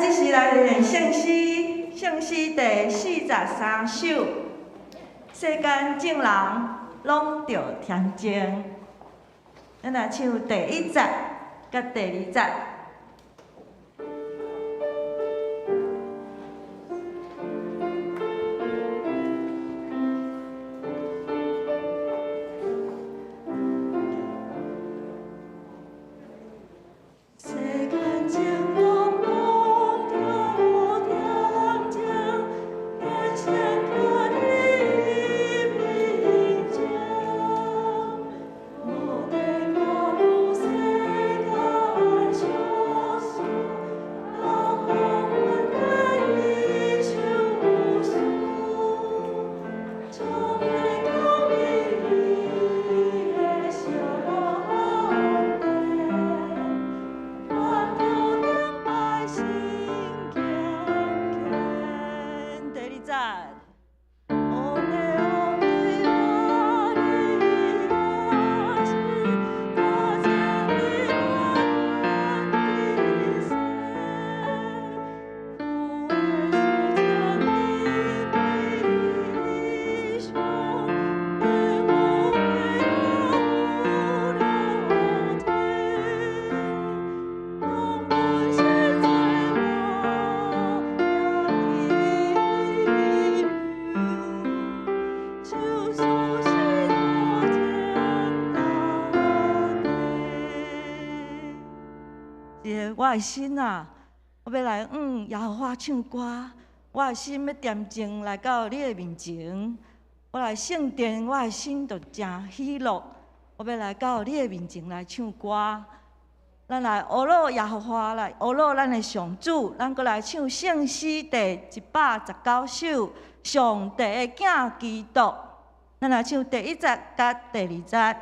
這時來練聖詩，聖詩第43首，世間眾人攏著恬靜。咱來唱第一節佮第二節。世間眾人攏著恬靜，天上徛佇平靜，無地無世間相思，人黃昏的伊相思，唱的講伊的上帝。沿途頂拜心堅強，第二節。王的王的瑪利亞是大千里萬的生，主耶穌降臨地上，天母了天，東奔現在我求蘇醒我天大地。是的，我的心啊，我欲來向耶和華唱歌，我的心欲恬靜來到你的面前。我來聖殿，我的心就誠喜樂。我欲來到你的面前來唱歌。咱來呵咾耶和華，來呵咾咱的上主，咱閣來唱聖詩第119首《上帝的囝基督》。咱來唱第一節佮第二節。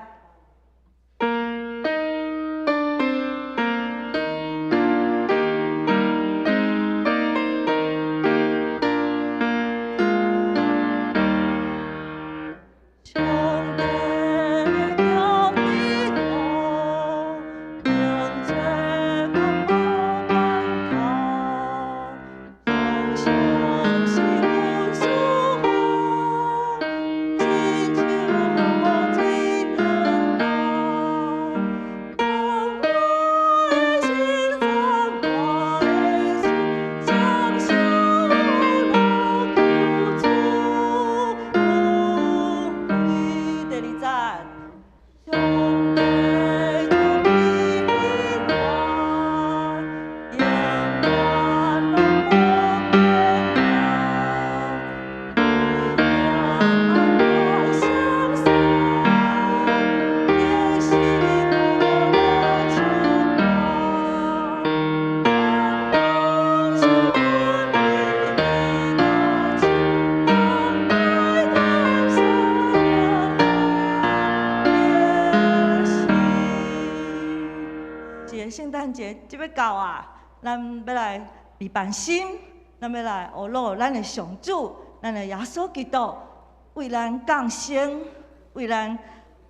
上帝的囝基督，迎接萬無萬頭，創上是阮所好，親像雨水轉流。當我的心讚我的心，雙手來求主。第二節，上帝就比我，永遠攏無變化，相信，也是我的唱歌，是阮唯一的唱，當愛的是。這个聖誕節就欲到啊，咱欲來預備心，咱欲來呵咾咱的上主，咱的耶穌基督為咱降生，為咱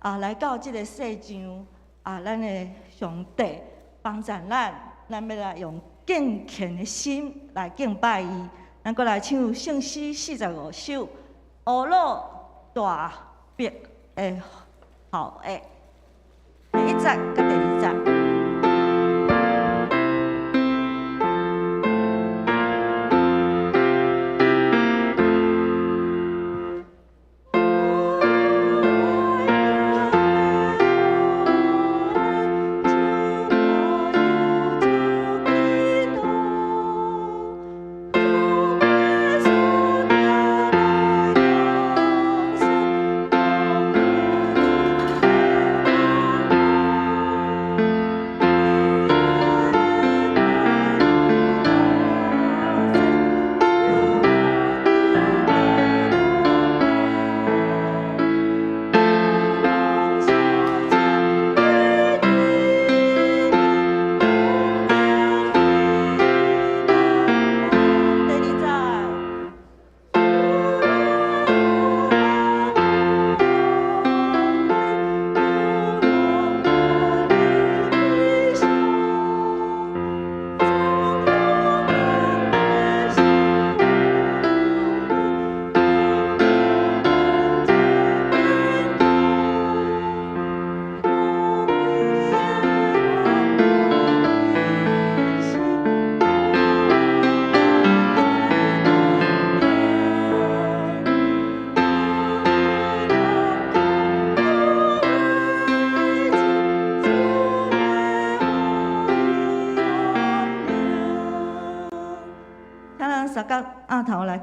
啊來到這个世上啊，咱的上帝幫助咱，咱欲來用敬虔的心來敬拜伊。咱閣來唱聖詩45首，呵咾大衛的後裔，第一節佮第二節。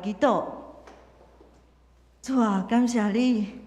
祈禱。主啊，感謝你。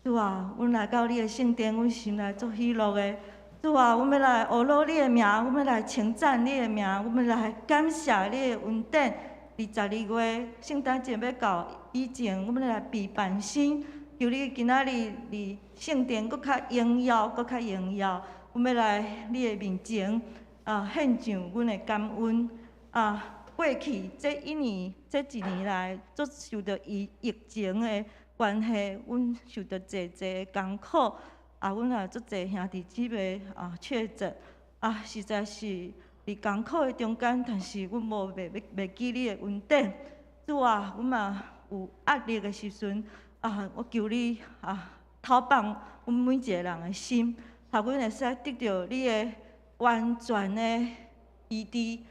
主啊，阮來到你的聖殿，阮心內足喜樂的。主啊，阮欲來呵咾你的名，阮欲來稱讚你的名，阮欲來感謝你的恩典。佇12月聖誕節欲到以前，阮欲來備辦新，求你今仔日佇聖殿閣較榮耀，閣較榮耀。阮欲來你的面前啊，獻上阮的感恩啊。過去這一年，這一年來，足受著疫疫情的關係，阮受著濟濟的艱苦，啊，阮也足濟兄弟姊妹啊確診，啊，實在是佇艱苦的中間，但是阮無袂記你的恩典。主啊，阮嘛有壓力的時陣，啊，我求你啊，透放阮每一个人的心，予阮會使得著你的完全的醫治。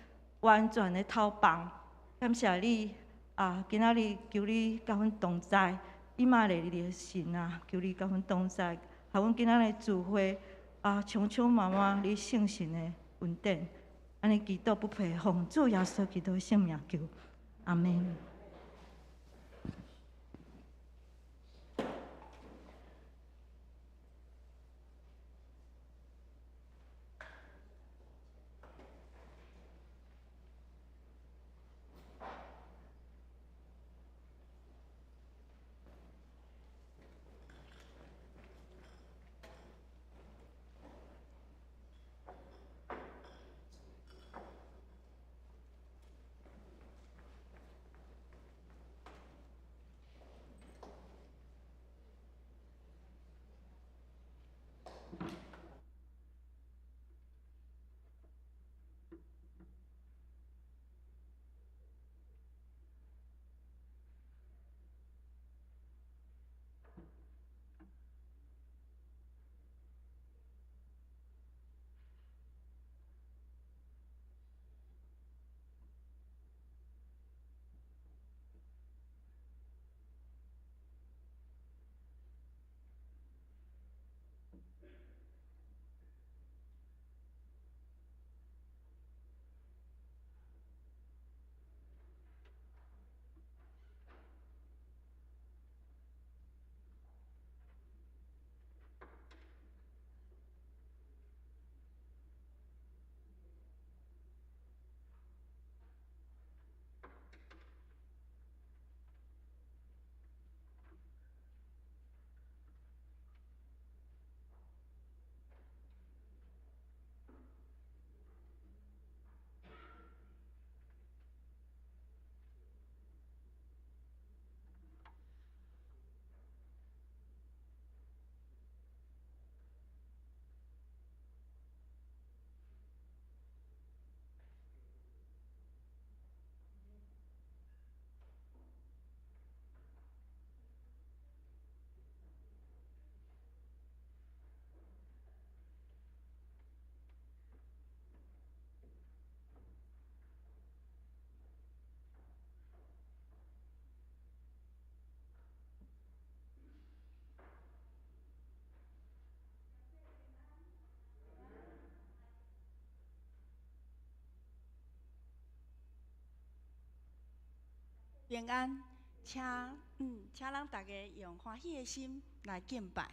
完全的透放，感謝你啊！今仔日求你佮阮同在，以馬內利的神啊，求你佮阮同在，予阮今仔日聚會啊，充充滿滿你聖神的恩典。按呢祈禱不配，奉主耶穌基督聖名求，阿們。平安，請咱大家用歡喜的心來敬拜。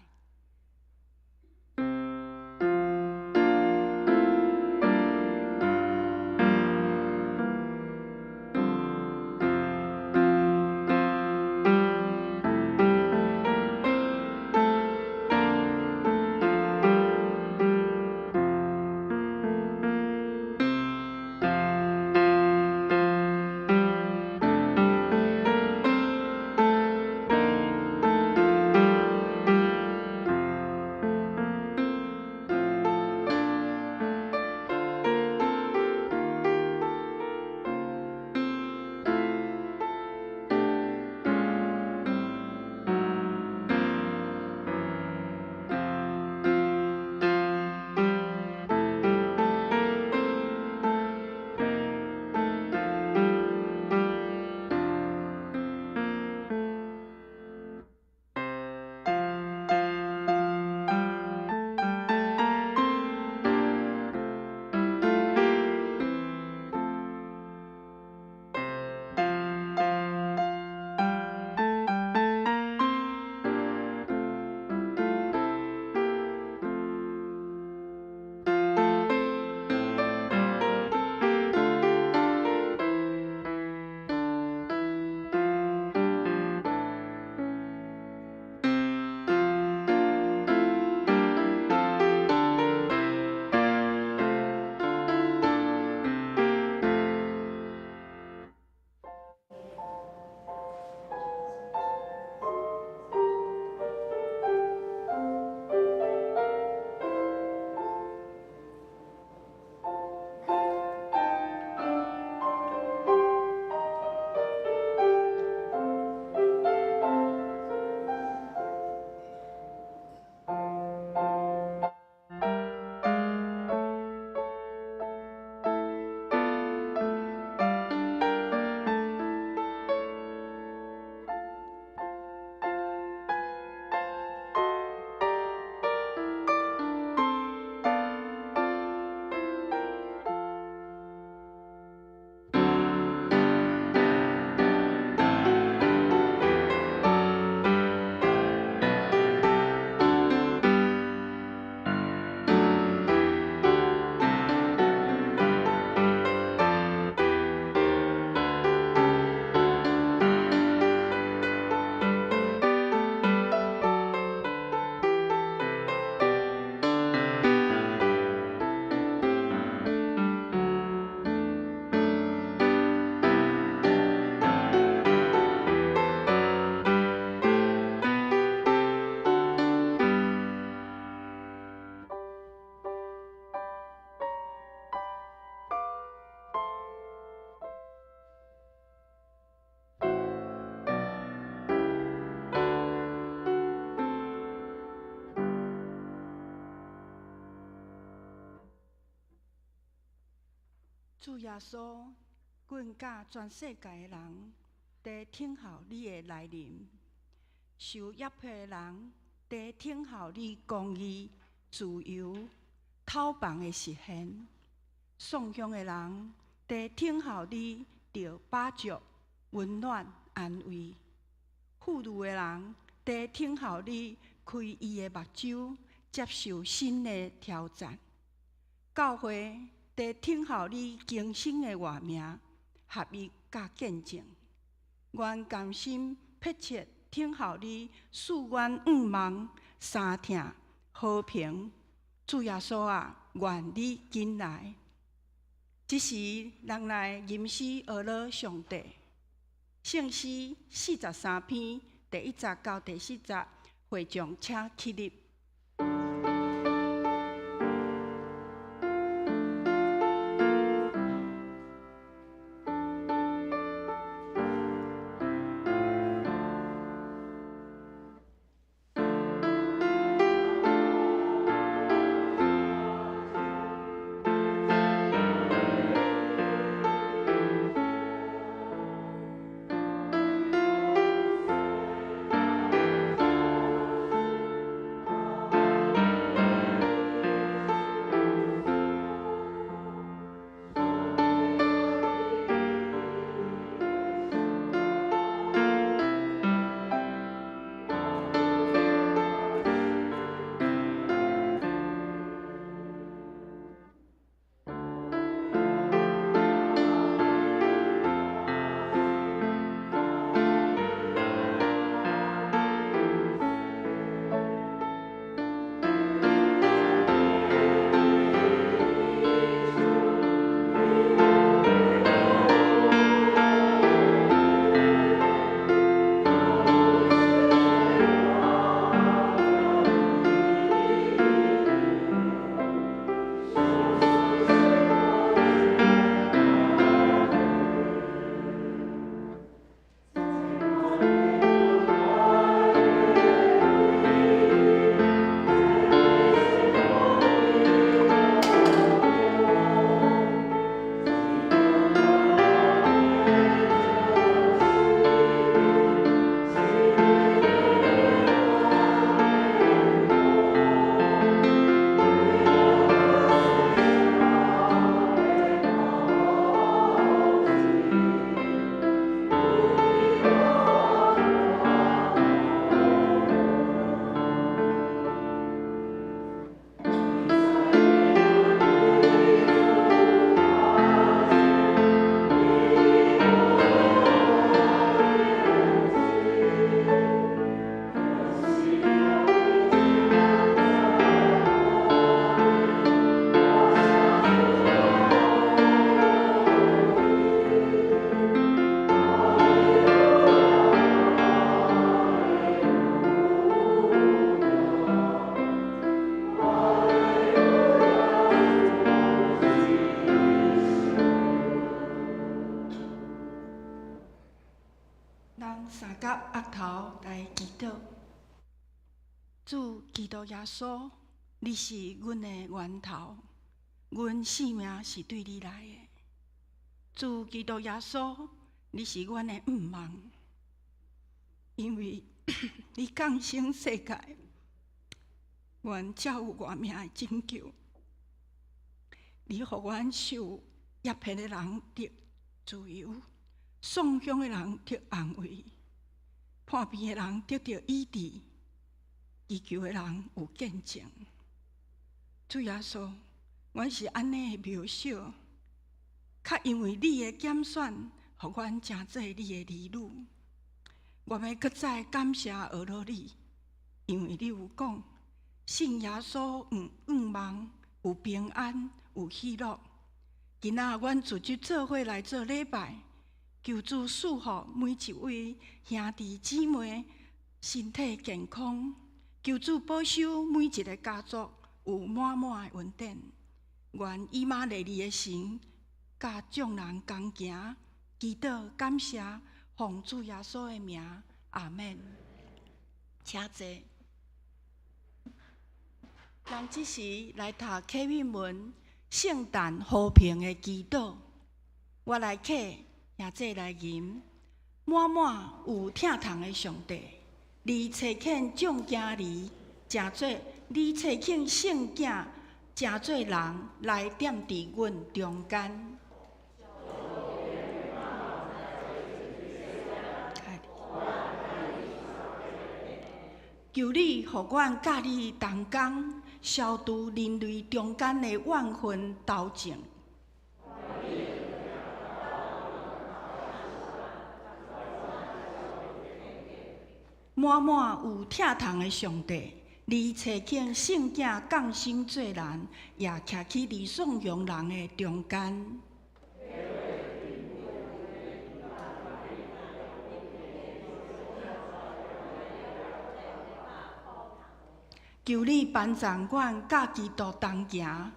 主耶穌，阮佮全世界的人，佇等候你的來臨；受壓迫的人，佇等候你公義、自由、討飯的實現；喪鄉的人，佇等候你著飽足、溫暖、安慰；富裕的人，佇等候你開伊的目睭，接受新的挑戰。教會佇等候你更新的活命、合一佮見證。願甘心迫切等候你賜阮向望、三疼、和平。主耶穌啊，願你緊來。這時，咱來吟詩呵咾上帝。聖詩43篇第1節到第4節，會眾請起立。咱三角額頭來祈禱。主基督耶穌，你是阮的源頭，阮性命是對你來的。主基督耶穌，你是阮的向望，因為你降生世界，阮才有活命的拯救。你予阮受壓迫的人得自由，喪鄉的人得安慰，破病的人得著醫治，祈求的人有見證。主耶穌，阮是按呢的渺小，卻因為你的揀選，予阮成做你的兒女。我欲閣再感謝呵咾你，因為你有講，信耶穌有向望，有平安，有喜樂。今仔阮組織做伙來做禮拜，求主賜福每一位兄弟姊妹身體健康，求主保守每一个家族有滿滿的恩典。願以馬內利的神，佮眾人同行，祈禱感謝，奉主耶穌的名，阿們。請坐。咱這時來讀啟敏文聖誕和平的祈禱。我來乞，兄弟來吟，滿滿有疼痛的上帝，你差遣眾囝兒，成做你差遣聖囝，成做人來踮佇阮中間。求你予阮佮你同工，消除人類中間的怨恨鬥爭。滿滿有疼痛的上帝，你差遣聖囝降生做人，也徛起佇頌揚人的中間。求你幫助阮佮基督同行，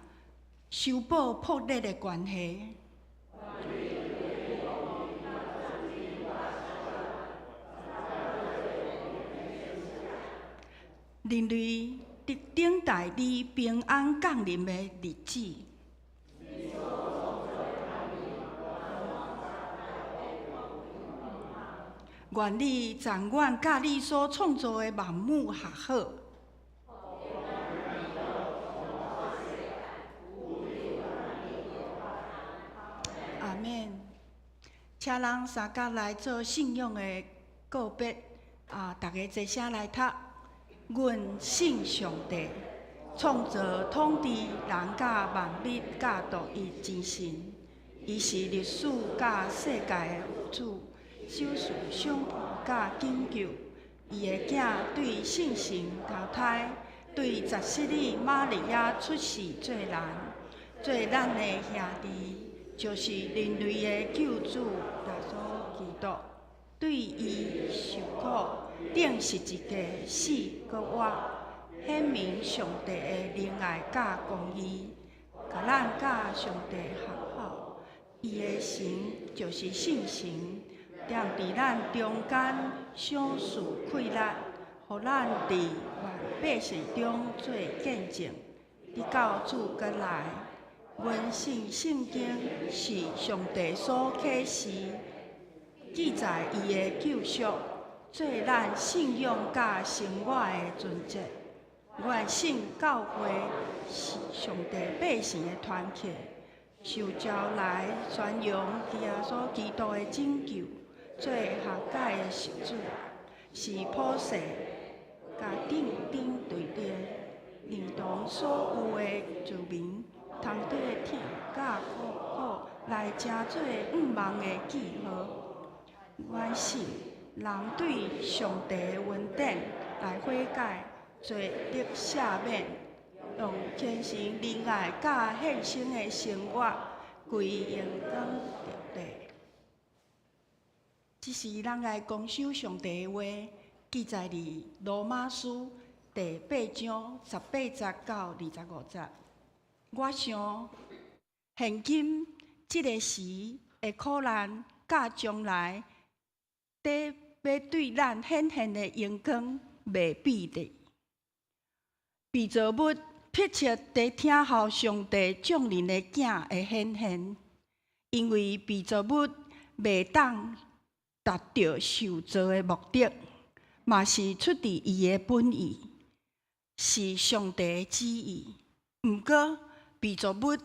修補破裂的關係。人類佇等待你平安降臨的日子。願你讚阮佮你所創造的萬物合好。阿們。請人三角來做信仰的告別，啊，逐家齊聲來讀。阮信上帝，創造統治人佮萬物佮獨一真神，伊是歷史佮世界的主，賞賜賞罰佮拯救。伊的囝對聖神投胎，對十七日瑪利亞出世做人，做咱的兄弟，就是人類的救主耶穌基督。對伊受苦，釘十字架死閣活，顯明上帝的仁愛佮公義，共咱佮上帝和好。伊的神就是聖神，踮佇咱中間賞賜氣力，予咱佇萬百姓中做見證，直到主閣來。阮信聖經是上帝所啟示，記載伊的救贖，做咱信仰佮生活的準則。阮信教會是上帝百姓的團體，受召來宣揚耶穌基督的拯救，做學解的受主，是普世佮頂頂對對，認同所有的子民通得疼佮苦苦來成做向望的記號。阮信人對上帝的恩典來悔改，罪得赦免，用虔誠仁愛佮獻身的生活，歸榮光上帝。這時，咱來公守上帝的話，記載佇羅馬書第八章十八節到25節。我想，現今這个時的苦難，佮將來佇欲對咱顯現的榮光袂比的。被造物迫切地聽候上帝眾人的囝的顯現，因為被造物袂當達到受造的目的，嘛是出佇伊的本意，是上帝的旨意。毋過，被造物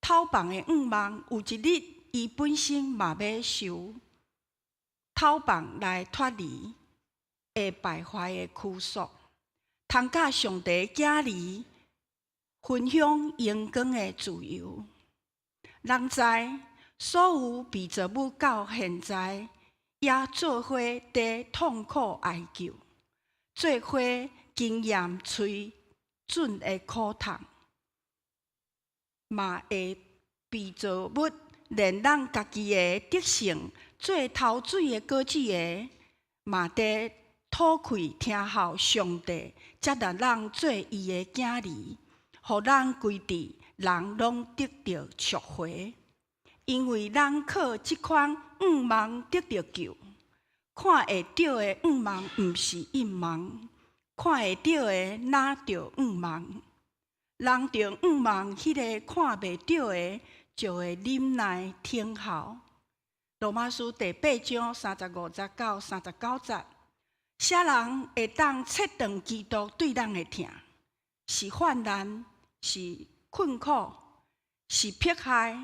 討放的願望，有一日伊本身嘛欲受討放來脫離會敗壞的拘束，通佮上帝囝兒分享榮光的自由。人知所有被造物到現在，也做伙佇痛苦哀求，做伙經驗催準的苦痛，嘛會被造物連咱家己的德性做頭水的果子的，嘛佇吐氣聽候上帝接納咱做伊的囝兒，予咱規致人攏得著贖回。因為咱靠這款願望得著救，看會著的願望毋是願望，看會著的哪著願望？人著願望彼个看袂著的，就會忍耐等候。羅馬書第八章三十五節到三十九節，啥人會當切斷基督對咱的疼？是患難，是困苦，是迫害，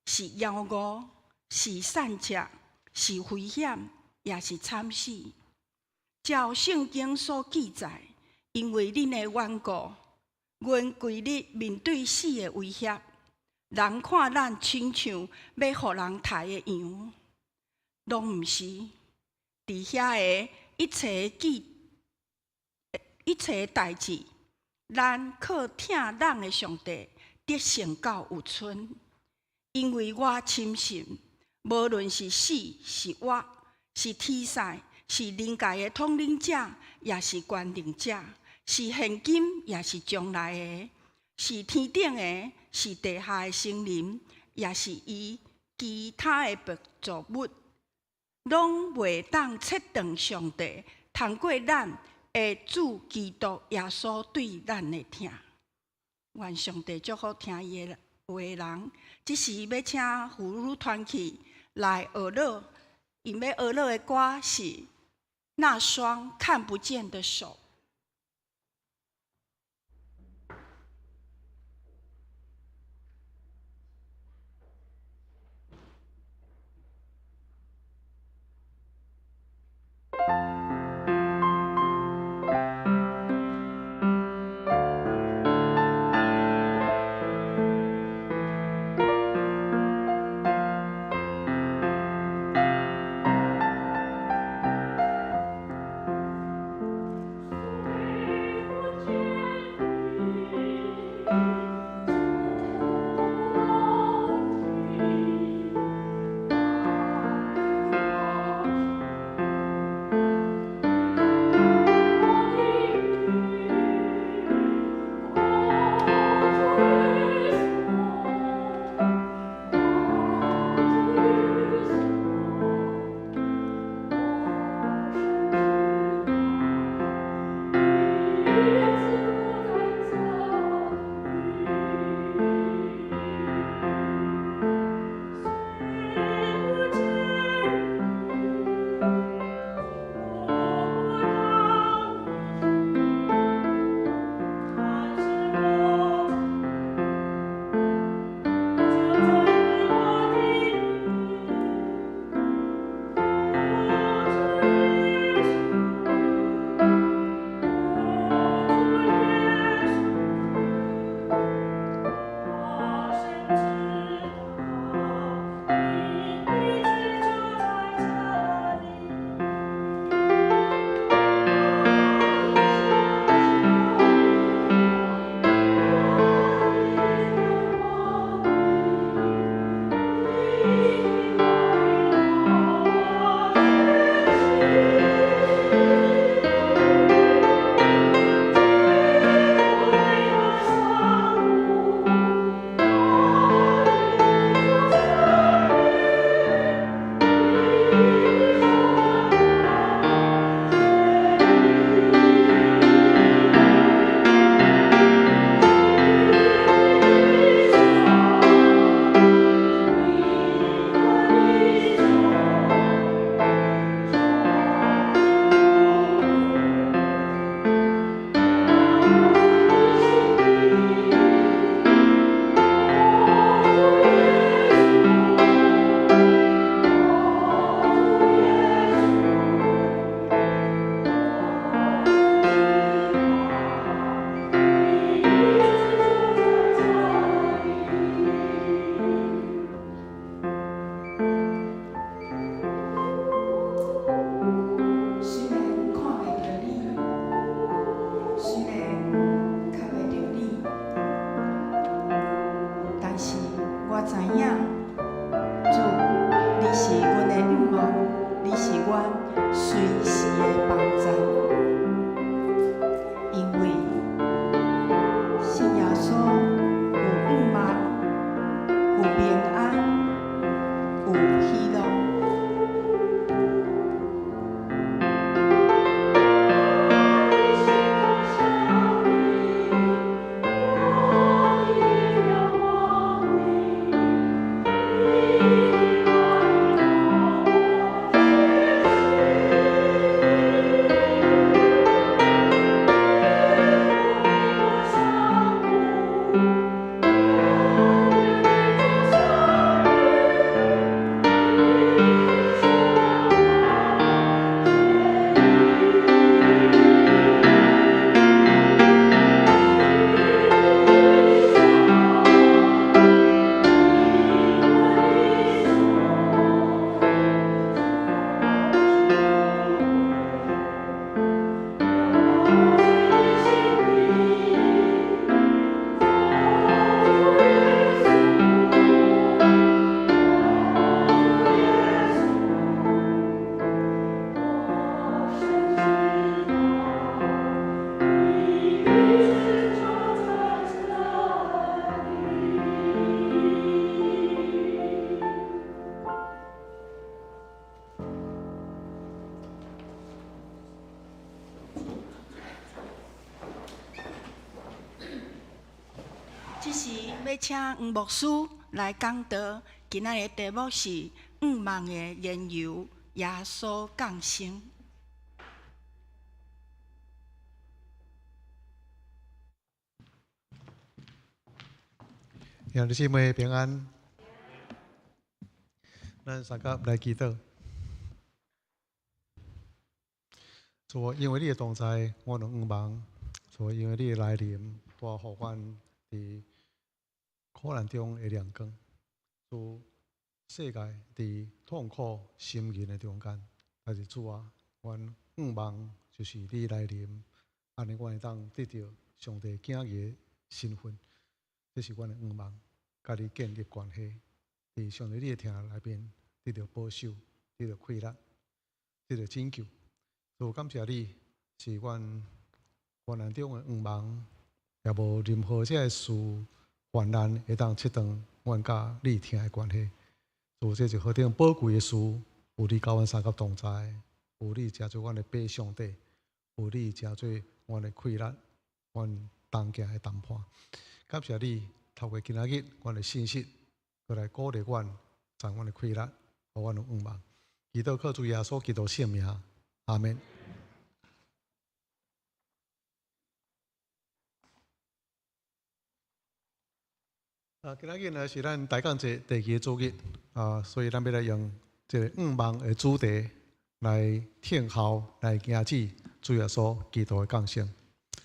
是枵餓，是散赤，是危險，抑是慘死。照聖經所記載，因為恁的緣故，阮規日面對死的威脅。人看咱親像欲予人刣的羊，攏毋是。佇遐个一切記一切代誌，咱靠疼咱的上帝得勝到有賰。因為我深信，無論是死是活，是天使，是靈界的統領者，抑是權能者，是現今抑是將來的，是天頂的，是地下的生靈，抑是伊其他的被造物，攏袂當切斷上帝通過咱的主基督耶穌對咱的疼。願上帝祝福聽伊的話的人。這時欲請婦女團契來學樂，𪜶欲學樂的歌是《那雙看不見的手》。欲請黃牧師來講道，今仔日的題目是向望的緣由，耶穌降生。兄弟姊妹平安，咱三甲來祈禱。主，因為你的同在，我有向望；主，因為你的來臨，帶予阮佇苦難中的亮光。主，世界佇痛苦心靈的中間，但是主啊，阮向望就是你來臨，按呢阮會當得著上帝囝兒的身份。這是阮的向望，佮你建立關係，佇上帝你的疼內面得著保守，得著氣力，得著拯救。主，感謝你，是阮患難中的向望，也無任何這个事患難會當切斷阮佮你疼的關係。主，這是何等寶貴的事，有你佮阮相佮同在，有你成做阮的爸上帝，有你成做阮的氣力，阮同行的同伴。感謝你透過今仔日阮的信息，閣來鼓勵阮，送阮的氣力，予阮有向望。祈禱靠主耶穌基督聖名，阿們。啊，今仔日呢是咱大降節第二个主日啊，所以咱欲來用這个向望的主題來聽候、來迎接主耶穌基督的降生。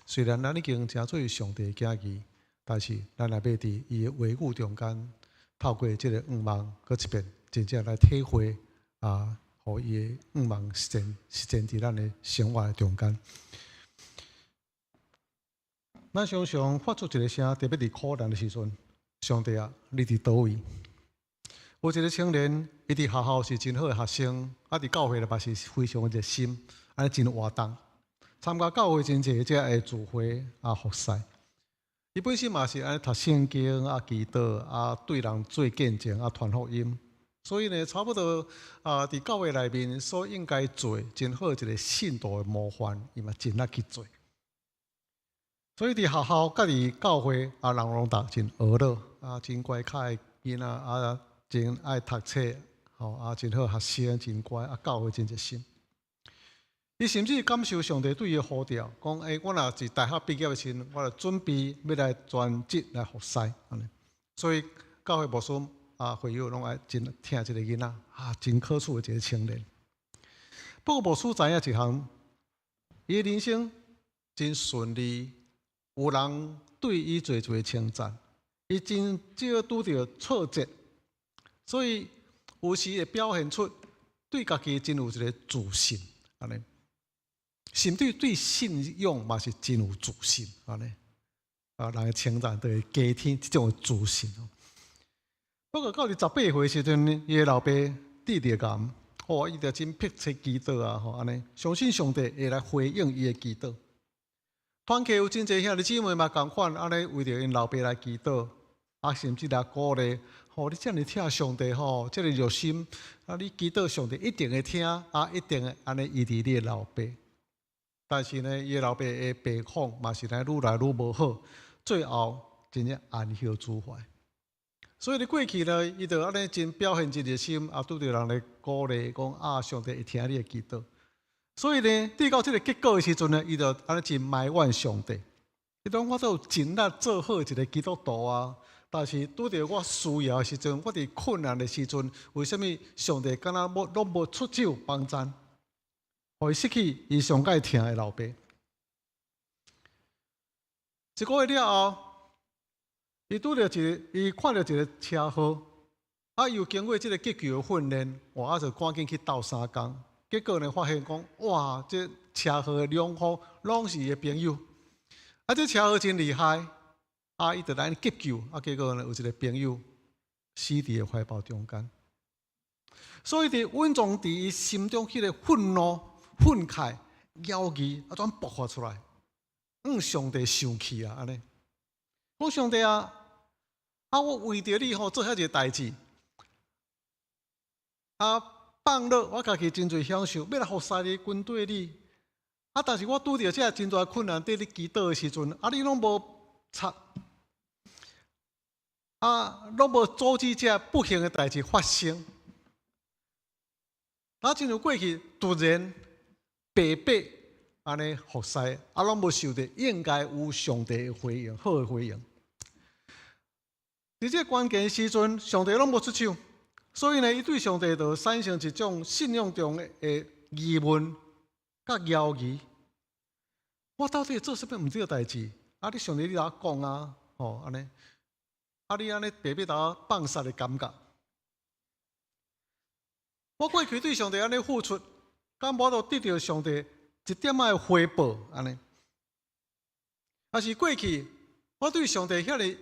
雖然咱已經成做上帝的囝兒，但是咱也欲佇伊的話語中間，透過這个向望，閣一遍真正來體會啊，予伊的向望實踐實踐佇咱的生活的中間。咱常常發出一个聲，特別佇苦難的時陣，上帝啊，你佇佗位？有一个青年，伊佇學校是真好的學生，啊，佇教會咧嘛是非常熱心，按呢真活動，參加教會真濟這个聚會啊服侍。伊本身嘛是按呢讀聖經啊、祈禱啊、對人做見證啊、傳福音，所以呢，差不多啊，佇教會內面所應該做真好一个信徒的模範，伊嘛盡力去做。所以佇學校佮佇教會啊，人攏逐真和樂啊，真乖巧的囡仔啊，真愛讀冊吼啊，真好學生，真乖啊，教會真熱心。伊甚至感受上帝對伊的呼召，講：欸，我若是大學畢業的時陣，我就準備欲來全職來服侍。按呢，所以教會牧師啊、會友攏愛真疼這个囡仔，啊，真可取的一个青年。不過牧師知影一項，伊的人生真順利，有人對伊濟濟稱讚，伊真少拄著挫折，所以有時會表現出對家己真有一个自信，按呢。甚至對信仰嘛是真有自信，按呢啊，人的稱讚都會加添這種自信。不過到28歲時陣，伊的老爸得著癌，吼，伊就真迫切祈禱啊，吼，按呢，相信上帝會來回應伊的祈禱。團契有真濟兄弟姊妹嘛仝款，按呢為著𪜶老爸來祈禱，啊，甚至來鼓勵，吼，你遮爾疼上帝吼，遮爾熱心，啊，你祈禱上帝一定會聽，啊，一定會按呢醫治你的老爸。但是呢，伊的老爸的病況嘛是來愈來愈無好，最後真正安息主懷。所以佇過去呢，伊就按呢真表現真熱心，啊，拄著人來鼓勵講啊，上帝會聽你的祈禱。所以呢，得到這个結果的時陣呢，伊就按呢真埋怨上帝。伊講我都有盡力做好一个基督徒啊，但是拄著我需要的時陣，我佇困難的時陣，為啥物上帝敢若無攏無出手幫贊？予伊失去伊上蓋疼的老爸。一个月了後，伊拄著一个，伊看著一个車禍，啊，又經過這个急救的訓練，哇，啊，就趕緊去鬥相共。結果呢，發現講，哇，這車禍的兩方攏是伊的朋友，啊，這車禍真厲害，啊，伊就來急救，啊，結果呢，有一个朋友死佇伊的懷抱中間。所以佇隱藏佇伊心中彼个憤怒、憤慨、猶疑，啊，怎爆發出來？向上帝生氣啊！按呢，講上帝啊，啊，我為著你吼做遐濟代誌，啊，放落我家己真濟享受，欲來服侍你、跟綴你，啊，但是我拄著這真大困難，佇咧祈禱的時陣，啊，你攏無插，啊，攏無阻止這不幸的代誌發生。啊，親像過去突然白白按呢服侍，啊，攏無受著應該有上帝的回應，好的回應。佇這個關鍵時陣，上帝攏無出手，所以呢，伊對上帝就產生一種信仰中的疑問佮猶疑。我到底做啥物毋對代誌？啊，你上帝你哪講啊？吼，按呢，啊，你按呢白白共我放殺的感覺。我過去對上帝按呢付出，敢無法度得著上帝一點仔的回報？按呢？抑是過去我對上帝遐爾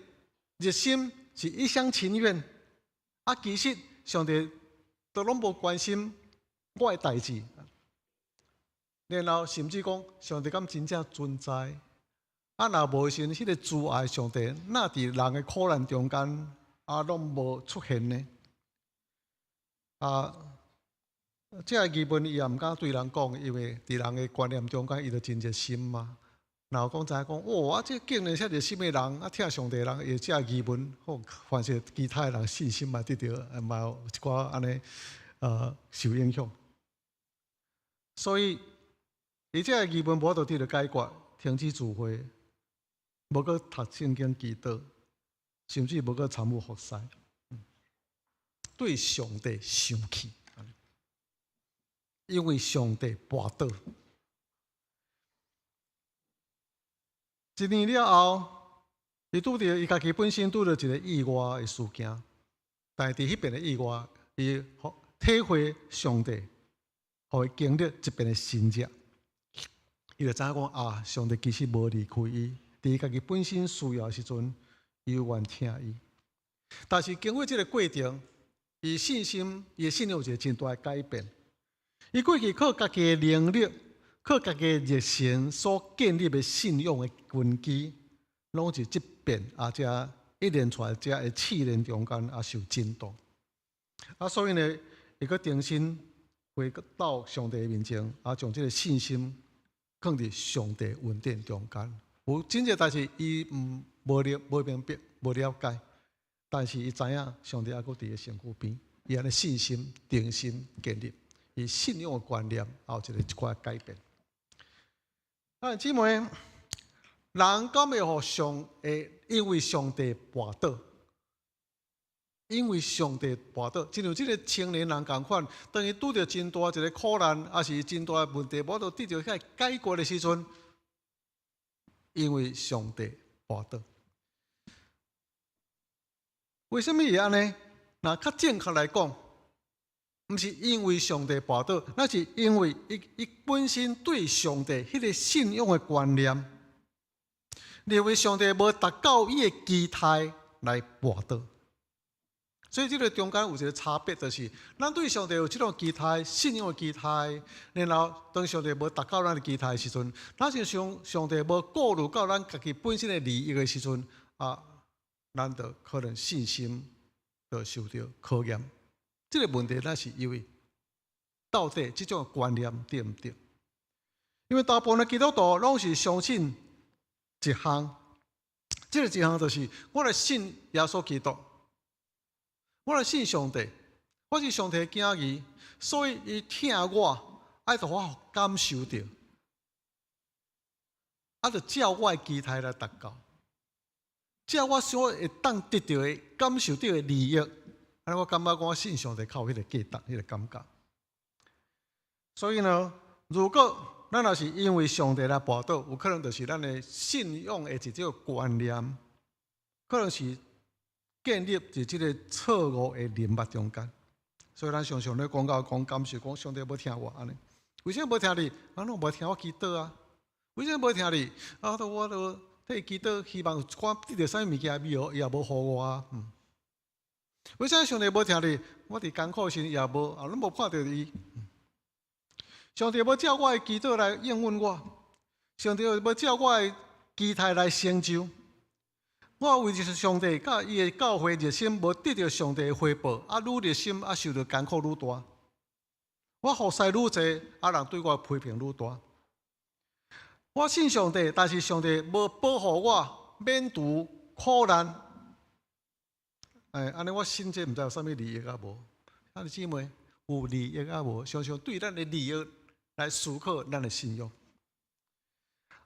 熱心，是一廂情願，啊，其實上帝都攏無關心我的代誌，然後甚至講上帝敢真正存在？啊，若無時陣，彼個慈愛上帝，哪佇人的苦難中間，啊，攏無出現呢？啊，這個疑問伊也毋敢對人講，因為佇人的觀念中間，伊就真熱心嘛。若有講知影講，哦，啊，這竟然遮熱心的人，啊，疼上帝的人，會這疑問，好，凡是其他的人信心嘛，得著嘛有一寡按呢，受影響。所以，伊這個疑問無法度得著解決，停止聚會，無閣讀聖經祈禱，甚至無閣參與服侍，對上帝生氣，因為上帝跋倒。一年了後，伊拄著伊家己本身拄著一個意外的事件，但是佇彼遍的意外，伊體會上帝，予伊經歷這遍的神蹟，伊就知影講啊，上帝其實無離開伊，佇伊家己本身需要的時陣，伊有願聽伊。但是經過這個過程，伊信心、伊的信仰有一個真大的改變。伊過去靠家己的能力，靠家己的熱誠所建立的信仰的根基，攏是這遍啊，這一連串這的試煉中間啊受震動。啊，所以呢，伊閣重新回到上帝面前，啊，將這個信心放佇上帝恩典中間。有真濟代誌，伊毋無了無明白、無了解，但是伊知影上帝猶閣佇伊身軀邊，伊按呢信心重新建立，伊信仰的觀念也有一個一寡改變。啊，姊妹，人敢會予上會因為上帝跋倒？因為上帝跋倒，親像這個青年人仝款，當伊拄著真大一個苦難，抑是真大的問題，無法度得著遐解決的時陣，因為上帝跋倒。為啥物會按呢？若較正確來講，毋是因為上帝跋倒，那是因為伊伊本身對上帝彼個信仰的觀念，認為上帝無達到伊的期待來跋倒。所以這個中間有一個差別，就是咱對上帝有這種期待、信仰的期待，然後當上帝無達到咱的期待的時陣，咱是上上帝無顧慮到咱家己本身的利益的時陣，啊，咱就可能信心就受著考驗。這個問題，咱是因為到底這種觀念對毋對？因為大部分的基督徒攏是相信一項，這個一項就是我來信耶穌基督。我來信上帝，我是上帝的囝兒，所以伊疼我，愛予我感受著，啊，就照我的期待來達到，照我所會當得著的感受著的利益，按呢我感覺我信上帝較有彼個價值，彼個感覺。所以呢，如果咱若是因為上帝來跋倒，有可能就是咱的信仰的一種觀念，可能是建立佇這個錯誤的認識中間，所以咱常常咧講到講感受，講上帝無聽我按呢，為啥物無聽你？啊，攏無聽我祈禱啊？為啥物無聽你？啊，都我都替伊祈禱，希望有一寡得著啥物物件，伊也無予我啊。為啥上帝無聽你？我佇艱苦時伊也無啊，攏無看著伊。上帝無照我的祈禱來應允我，上帝無照我的期待來成就。我為著上帝佮伊的教會熱心，無得著上帝的回報，啊，愈熱心啊，受著艱苦愈大。我服侍愈濟，啊，人對我批評愈大。我信上帝，但是上帝無保護我免除苦難。哎，按呢我信這毋知有啥物利益啊無？兄弟姊妹，有利益啊無？常常對咱的利益來思考咱的信仰。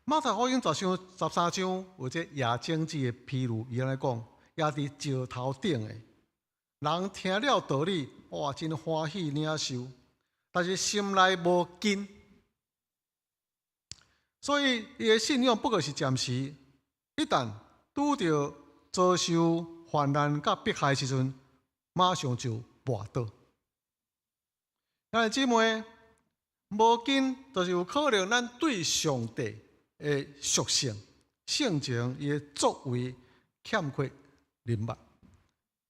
馬太福音十章13章有這野種子的譬喻，伊按呢講，壓佇石頭頂的，人聽了道理，哇，真歡喜領受，但是心內無根，所以伊的信仰不過是暫時。一旦拄著遭受患難佮迫害時陣，馬上就跋倒。兄弟姊妹，無根就是有可能咱對上帝的屬性、性情、伊的作為欠缺認捌，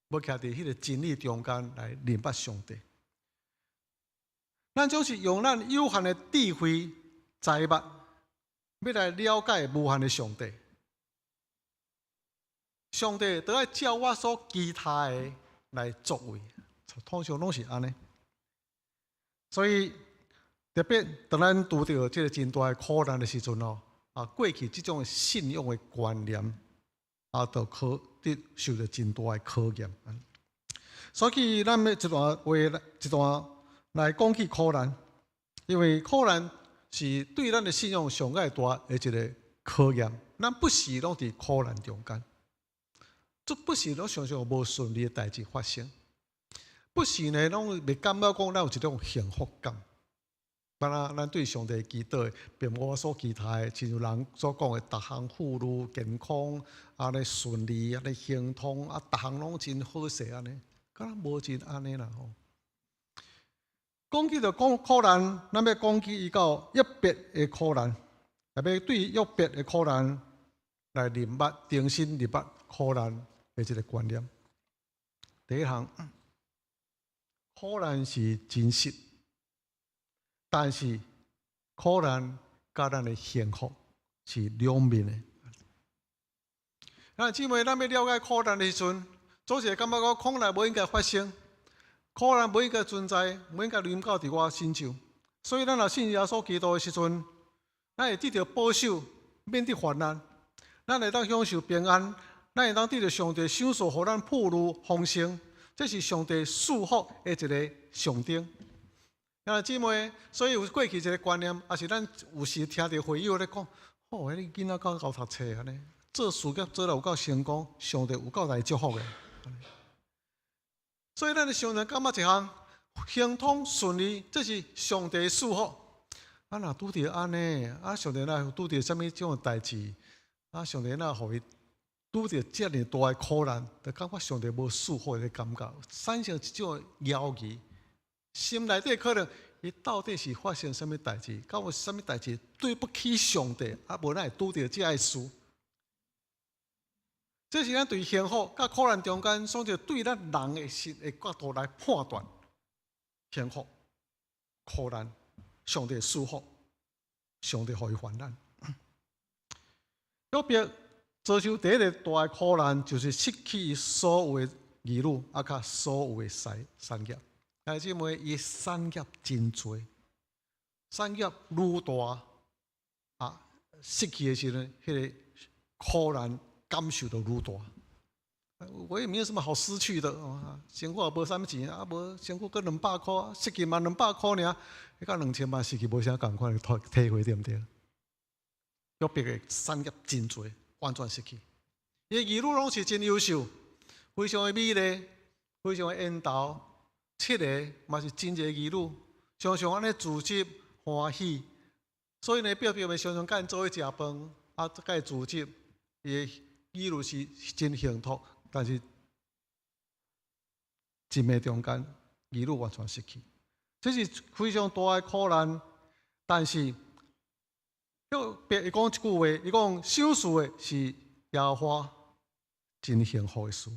無徛佇彼個真理中間來認捌上帝。咱總是用咱有限的智慧、才捌，欲來了解無限的上帝。上帝都愛照我所期待的來作為，通常攏是按呢。所以特別當咱拄著這个真大的苦難的時陣哦，啊，過去這種信仰的觀念啊，就可得受著真大的考驗。所以咱欲一段話一段來講起苦難，因為苦難是對咱的信仰上蓋大的一个考驗。咱不時攏佇苦難中間，這不時攏常常有無順利的代誌發生，不時呢攏袂感覺講咱有一種幸福感。敢若咱對上帝祈禱，並無我所期待的，親像人所講的，逐項富裕、健康，按呢順利，按呢亨通，啊，逐項攏真好勢按呢，敢若無真按呢啦吼。講起著講苦難，咱欲講起伊到約伯的苦難，特別對約伯的苦難來認捌、重新認捌苦難的這个觀念。第一項，苦難是真實，但是苦難佮咱的幸福是兩面的。啊，姊妹，咱欲了解苦難的時陣，總是會感覺講苦難無應該發生，苦難無應該存在，無應該臨到佇我身上。所以，咱若信耶穌基督的時陣，咱會得著保守，免得患難，咱會當享受平安，咱會當得著上帝賞賜，予咱富裕豐盛。這是上帝賜福的一个象徵。啊，姊妹，所以有過去一个觀念，抑是咱有時聽著會友咧講，哦，彼个囡仔夠𠢕讀冊按呢，做事業做了有夠成功，上帝有夠來祝福的。所以咱的常常感覺一項亨通順利，這是上帝賜福。啊，若拄著按呢，啊，上帝若拄著啥物種的代誌，啊，上帝若予伊拄著遮爾大的苦難，就感覺上帝無賜福的感覺，產生一種猶疑。心內底可能，伊到底是發生啥物代誌？敢有啥物代誌對不起上帝？啊，無咱會拄著這个事。這是咱對幸福佮苦難中間，選擇對咱人的心的角度來判斷幸福、苦難、上帝賜福、上帝予伊患難。約伯遭受第一个大的苦難，就是失去所有的兒女，啊，佮所有的產業。兄弟姊妹，伊產業真濟，產業愈大，啊，失去的時陣，彼个苦難感受就愈大。我也沒有什麼好失去的，身軀也無啥物錢，啊，無身軀閣200箍，失去嘛兩百箍爾，彼佮2000萬失去無啥仝款的體會對毋對？約伯的產業真濟，完全失去。伊的兒女攏是真優秀，非常的美麗，非常的緣投，七个嘛是真濟兒女，常常按呢自得歡喜。所以呢，伯伯咪常常佮𪜶做伙食飯，啊，佮伊自得，伊的兒女是真幸福，但是一暝中間，兒女完全失去，這是非常大的苦難。但是約伯伊講一句話，伊講賞賜的是耶和華，真幸福的事；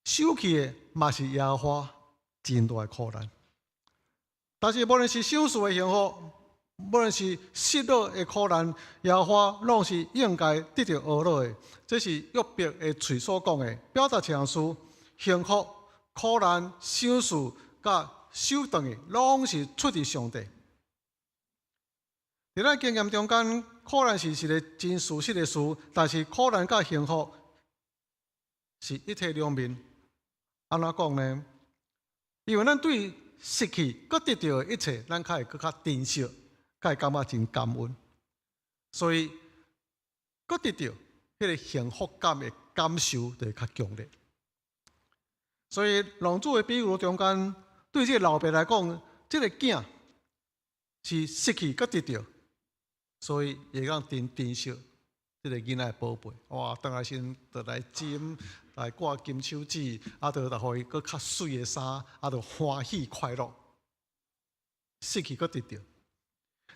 收去的嘛是耶和華，真大的苦難。但是無論是賞賜的幸福，無論是失落的苦難，耶和華攏是應該得著呵咾的。這是約伯的喙所講的，表達一項事：幸福、苦難、賞賜、佮收轉去，攏是出自上帝。佇咱經驗中間，苦難是一个真事實的事，但是苦難佮幸福是一體兩面。按怎講呢？因為咱對失去閣得著的一切，咱較會閣較珍惜，較會感覺真感恩。所以，閣得著彼个幸福感的感受就會較強烈。所以，浪子的比喻中間，對這个老爸來講，這个囝是失去閣得著，所以會當真珍惜這个囡仔的寶貝。哇！轉來時就來斟，來掛金手指，啊，就來予伊閣較媠的衫，啊，就歡喜快樂。失去閣得著。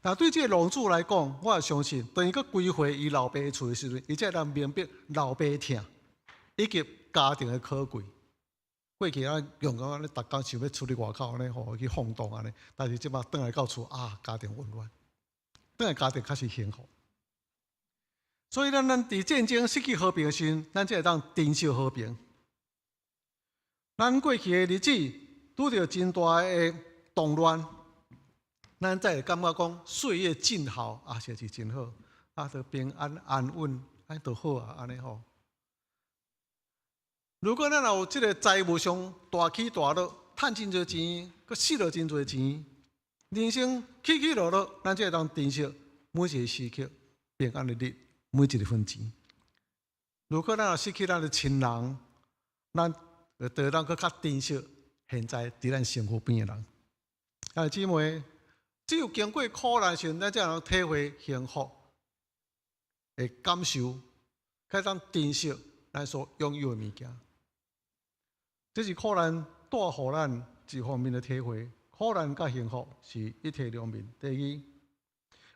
但對這个浪子來講，我也相信，當伊閣歸回伊老爸厝的時陣，伊才會當明白老爸疼，以及家庭的可貴。過去咱用講按呢，逐工想欲出去外口按呢吼去放蕩按呢，但是這擺轉來到厝啊，家庭溫暖，轉來家庭較是幸福。所以咱佇戰爭失去和平的時陣，咱才會當珍惜和平。咱過去的日子拄著真大的動亂，咱才會感覺講歲月靜好啊，實在是真好，啊，都平安安穩，按呢就好啊，按呢吼。如果咱若有這个財務上大起大落，趁真濟錢，閣蝕落真濟錢，人生起起落落，咱才會當珍惜每一个時刻平安的日，每一个分錢。如果咱若失去咱的親人，咱會得當閣較珍惜現在佇咱身軀邊的人。啊，姊妹，只有經過苦難時，咱才能體會幸福的感受，較當珍惜咱所擁有的物件。這是苦難帶予咱這方面的體會。苦難佮幸福是一體兩面。第二，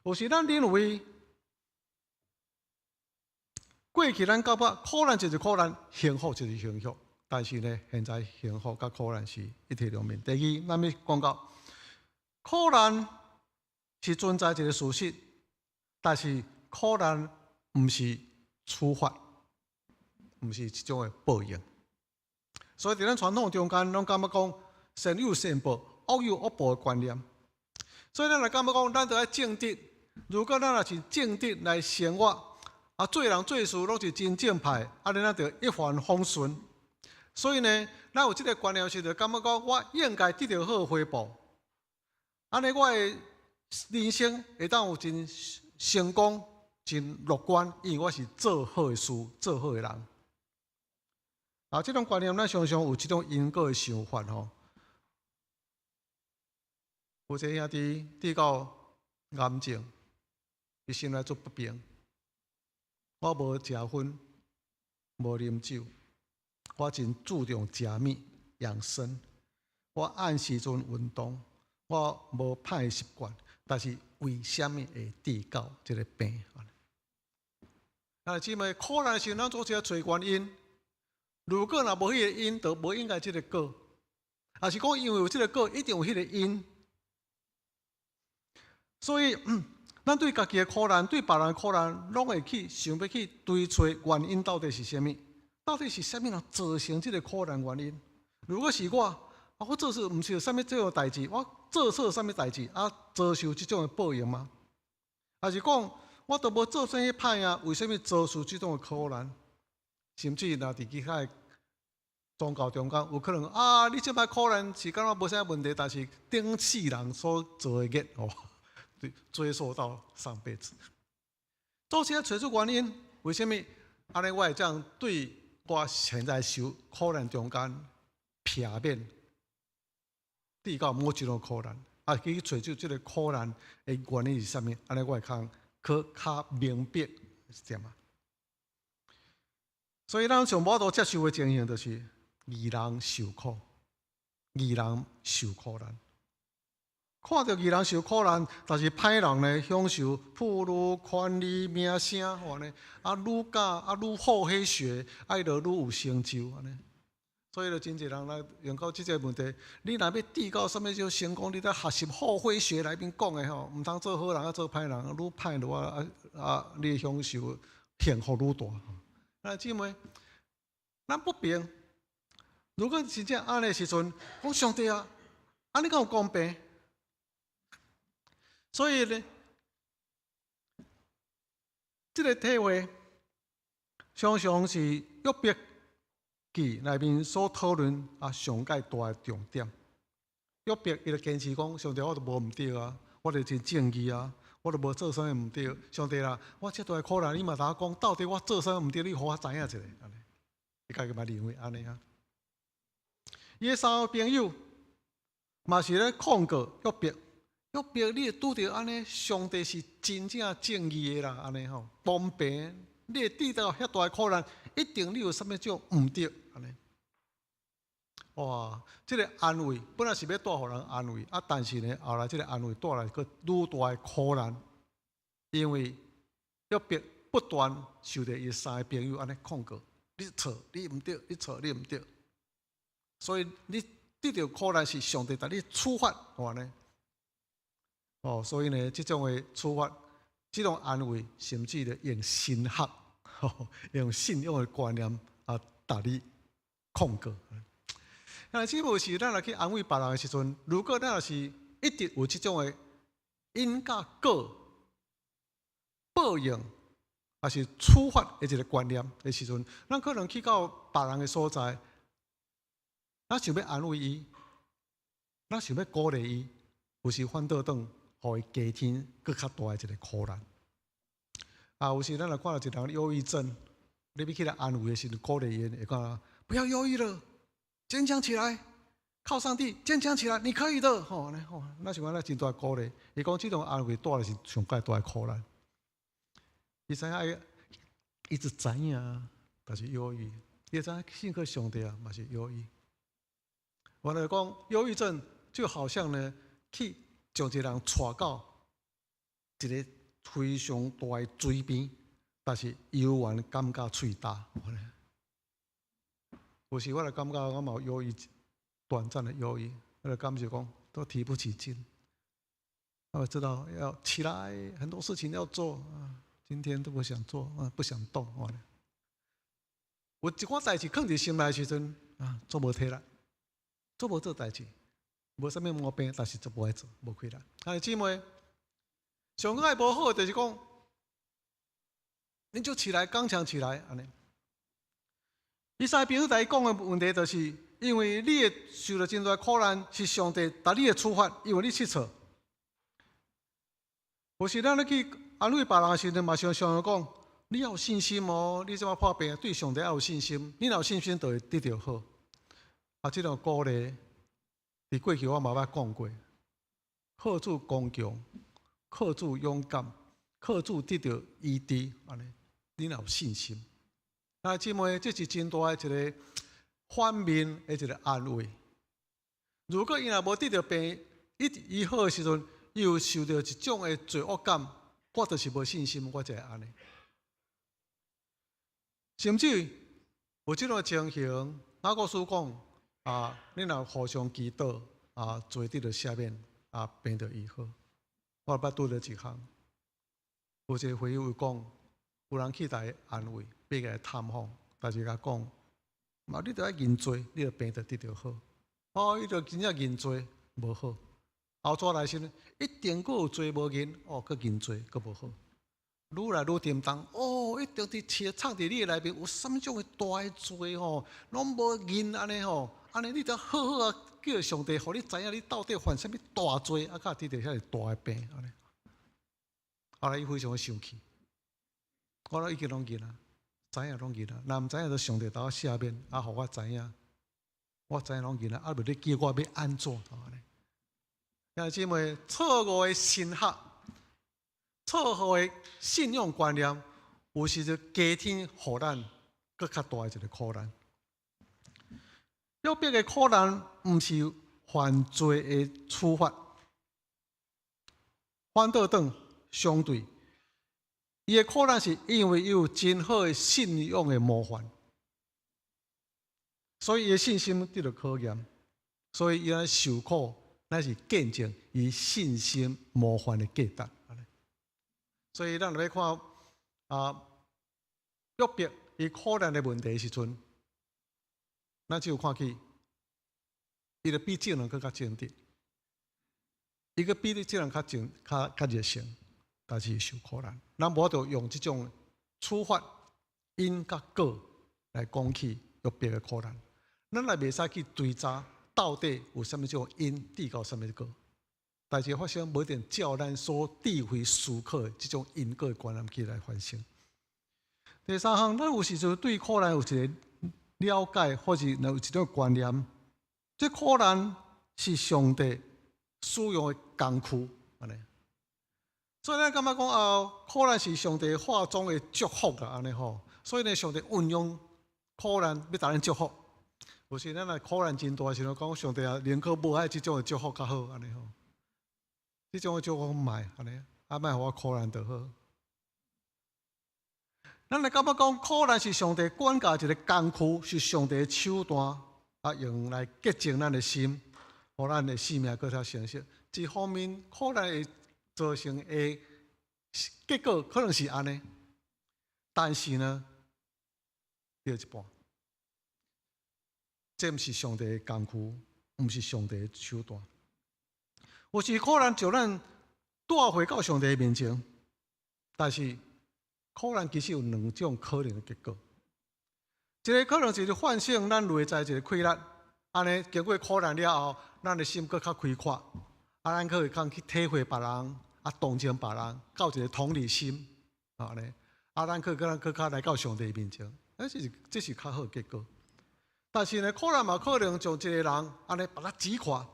有時咱認為過去咱感覺苦難就是苦難，幸福就是幸福。但是呢，現在幸福佮苦難是一體兩面。第二，咱欲講到苦難是存在一个事實，但是苦難毋是處罰，毋是一種的報應。所以佇咱傳統中間，攏感覺講善有善報，惡有惡報的觀念。所以咱來感覺講，咱著愛正直。如果咱若是正直來生活，啊，做人做事攏是真正派，按呢咱就一帆風順。所以呢，咱有這个觀念時，就感覺講我應該得著好回報。按呢，我的人生會當有真成功、真樂觀，因為我是做好的事、做好的人。啊，這種觀念咱常常有這種因果的想法吼。有一個兄弟得到癌症，伊心內足不平。我無食薰，無啉酒，我真注重食物養生，我按時陣運動，我無歹習慣，但是為啥物會得到這个病？啊，姊妹，苦難時，咱總是愛揣原因。如果若無彼个因，就無應該這个果。抑是講，因為有這个果，一定有彼个因。所以，咱對家己的苦難，對別人的苦難，攏會去想欲去追揣原因到底是啥物？到底是啥物人造成這个苦難原因？如果是我，啊，我做事毋是啥物這種代誌，我做錯啥物代誌，啊，遭受這種的報應嗎？抑是講，我都無做啥物歹啊，為啥物遭受這種的苦難？甚至若佇其他的宗教中間，有可能啊，你這擺苦難是感覺無啥問題，但是頂世人所做的業哦，追溯到上輩子。總是愛揣出原因，為啥物？按呢，我會這樣對我現在受苦難中間避免得到某一種苦難，啊，去揣出這个苦難的原因是啥物？按呢，我會較去較明白是這樣。所以咱上無法度接受的情形，就是義人受苦，義人受苦難。看著義人受苦難，但是歹人呢享受富裕、權力、名聲，按呢啊，愈敢啊愈好彼學，啊伊就愈有成就按呢。所以就真濟人來用到這个問題。你若欲得到啥物叫成功，你得學習好火學內面講的吼，毋通做好人啊，做歹人，愈歹落啊啊，你享受幸福愈大。啊，姊妹，咱不平。如果真正按呢時陣，講上帝啊，按呢敢有公平？所以呢，這个體會常常是約伯記內面所討論啊上蓋大的重點。約伯伊就堅持講：上帝，我都無毋對啊，我就真正義啊，我都無做啥物毋對。上帝啊，我這大的苦難，你嘛知影講，到底我做啥物毋對？你予我知影一下。按呢，伊家己嘛認為按呢啊。伊的三个朋友嘛是咧控告約伯，約伯，你會拄著按呢，上帝是真正正義的啦，按呢吼，公平。你會得到遐大的苦難，一定你有啥物種毋對，按呢。哇！這个安慰本來是欲帶予人安慰，啊，但是呢，後來這个安慰帶來閣愈大的苦難，因為約伯不斷受著伊三个朋友按呢控告，你錯，你毋對，你錯，你毋對，所以你得著苦難是上帝共你處罰，按呢。哦，所以呢，這種的處罰，這種安慰，甚至咧用神學，用信仰的觀念啊，共你控告。啊，這無是咱來去安慰別人的時陣，如果咱若是一直有這種的因佮果報應，抑是處罰的一个觀念的時陣，咱可能去到別人的所在，咱想欲安慰伊，咱想欲鼓勵伊，有時反倒轉，予伊加添閣較大的一个苦難。啊，有時咱若看著一个人憂鬱症，你欲起來安慰的時陣，鼓勵伊，會講不要憂鬱了。堅強起來，靠上帝，堅強起來，你可以的。吼，吼，那是講咱真大鼓勵。伊講這種安慰帶來是上蓋大的苦難。伊知影，伊就知影，但是憂鬱。伊知影信靠上帝啊，嘛是憂鬱。我來講，憂鬱症就好像呢，去將一個人帶到一个非常大的水邊，但是猶原感覺喙焦。有時我就感覺我嘛有憂鬱，短暫的憂鬱，我就感覺講都提不起勁。我知道要起來，很多事情要做啊，今天都不想做啊，不想動。有一寡代誌囥佇心內時陣啊，做無體力，做無做代誌，無啥物毛病，但是就無愛做，無氣力。兄弟姊妹，上蓋無好就是講，你就起來，剛強起來，按呢。伊三個朋友共伊講的問題，就是因為你會受著真大苦難，是上帝共你的處罰，因為你佚佗。有時咱咧去安慰別人的時陣，嘛常常講，你要有信心哦，你這擺破病，對上帝要有信心，你若有信心，就會得著好。啊，這種鼓勵，佇過去我嘛捌講過，靠主剛強，靠主勇敢，靠主得著醫治，按呢，你若有信心。啊，姊妹，這是真大的一个反面的一个安慰。如果伊若無得著病，伊醫好的時陣，伊有受著一種的罪惡感，我就是無信心，我才會按呢。甚至有這種情形，雅各書講啊，你若互相祈禱啊，罪得著赦免啊，病就醫好。我捌拄著一項，有一個會友講，有人去共伊安慰，欲共伊探訪，但是共講，嘛你著愛認罪，你的病就得著好。哦，伊就真正認罪，無好。後續來時，一定閣有罪無認，哦，閣認罪，閣無好。愈來愈沉重，哦，一定佇切藏佇你的內面有啥物種的大的罪吼，攏無認按呢吼，按呢你著好好啊，叫上帝予你知影你到底犯啥物大罪，啊，才會得著遐爾大的病按呢。後來伊非常的生氣，我都已經攏認啊，知影攏認啊，若毋知影就上帝共我赦免，啊，予我知影，我知影攏認啊，啊，無你叫我欲按怎按呢？兄弟姊妹，錯誤的神學，錯誤的信仰觀念，有時就加添予咱閣較大的一个苦難。約伯的苦難毋是犯罪的處罰，反倒轉相對，伊的苦難是因為伊有真好的信仰的模範，所以伊的信心得著考驗，所以伊按呢受苦，乃是見證伊信心模範的價值。所以咱若欲看啊，約伯伊苦難的問題時陣，咱只有看見，伊就比眾人閣較正直，伊閣比你眾人較正、較較熱誠，但是受苦難。咱無法度用這種處罰因佮果來講起約伯的苦難，咱也袂使去追查到底有啥物種因致到啥物果。代誌發生無一定照咱所智慧思考的這種因果的觀念去來反省。第三項，咱有時陣對苦難有一個了解，或是有一種觀念，這苦難是上帝使用的工具，按呢。所以咱感覺講啊，苦難是上帝化妝的祝福啊，按呢吼。所以呢，上帝運用苦難欲予咱祝福。有時咱若苦難真大時陣，講上帝啊，寧可無愛這種的祝福較好，按呢吼。這種的祝福毋愛，按呢，啊，莫予我苦難就好。咱來感覺講苦難是上帝管教一個工具，是上帝的手段，啊，用來潔淨咱的心，予咱的生命閣較成熟。一方面，苦難會造成的結果可能是按呢，但是呢，對一半，這毋是上帝的工具，毋是上帝的手段。有時苦難將咱帶回到上帝的面前，但是苦難其實有兩種可能的結果。一個可能就是喚醒咱內在一個氣力，按呢經過苦難了後，咱的心閣較開闊，啊，咱閣會通去體會別人，啊，同情別人，有一個同理心，按呢，啊，咱閣閣較來到上帝面前，這是較好的結果。但是呢，苦難嘛可能將一個人按呢把他擊垮，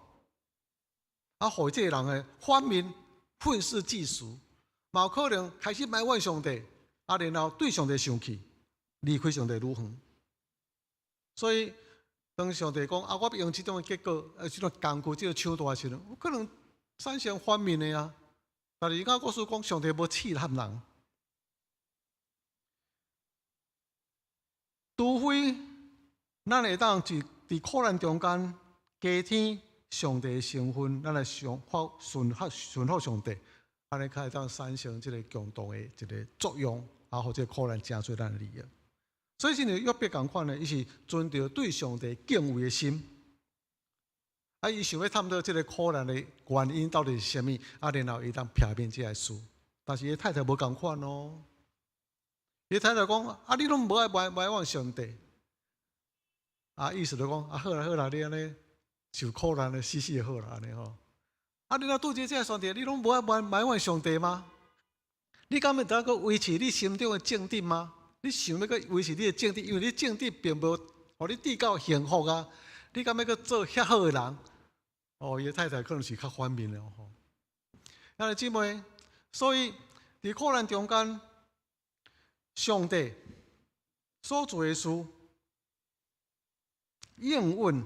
啊，予這個人的反面憤世嫉俗，嘛有可能開始埋怨上帝，啊，然後對上帝生氣，離開上帝愈遠。所以，當上帝講啊，我欲用這種的結果，這種工具，這個手段的時陣，有可能產生反面的啊。但是雅各書講，上帝無試探人，除非咱會當佇苦難中間加添上帝的成分，咱來順服順服上帝，按呢較會當產生這個強大的一個作用，啊，予這個苦難成做咱的利益。所以，親像約伯仝款呢，伊是存著對上帝敬畏的心，啊，伊想欲探討這個苦難的原因到底是啥物，啊，然後伊當避免這个事。但是伊太太無仝款哦，伊太太講：啊，你攏無愛埋怨上帝，啊，意思就講：啊，好啦好啦，你按呢受苦難的死死就好啦，按呢吼。啊，你若拄著這个上帝，你攏無愛埋怨上帝嗎？你敢會當閣維持你心中的正直嗎？你想欲閣維持你的正直，因為你正直並無予你得到幸福啊！你敢欲閣做遐好的人？哦，伊的太太可能是較反面的吼。兄弟姊妹，所以佇苦難中間，上帝所做的事，應允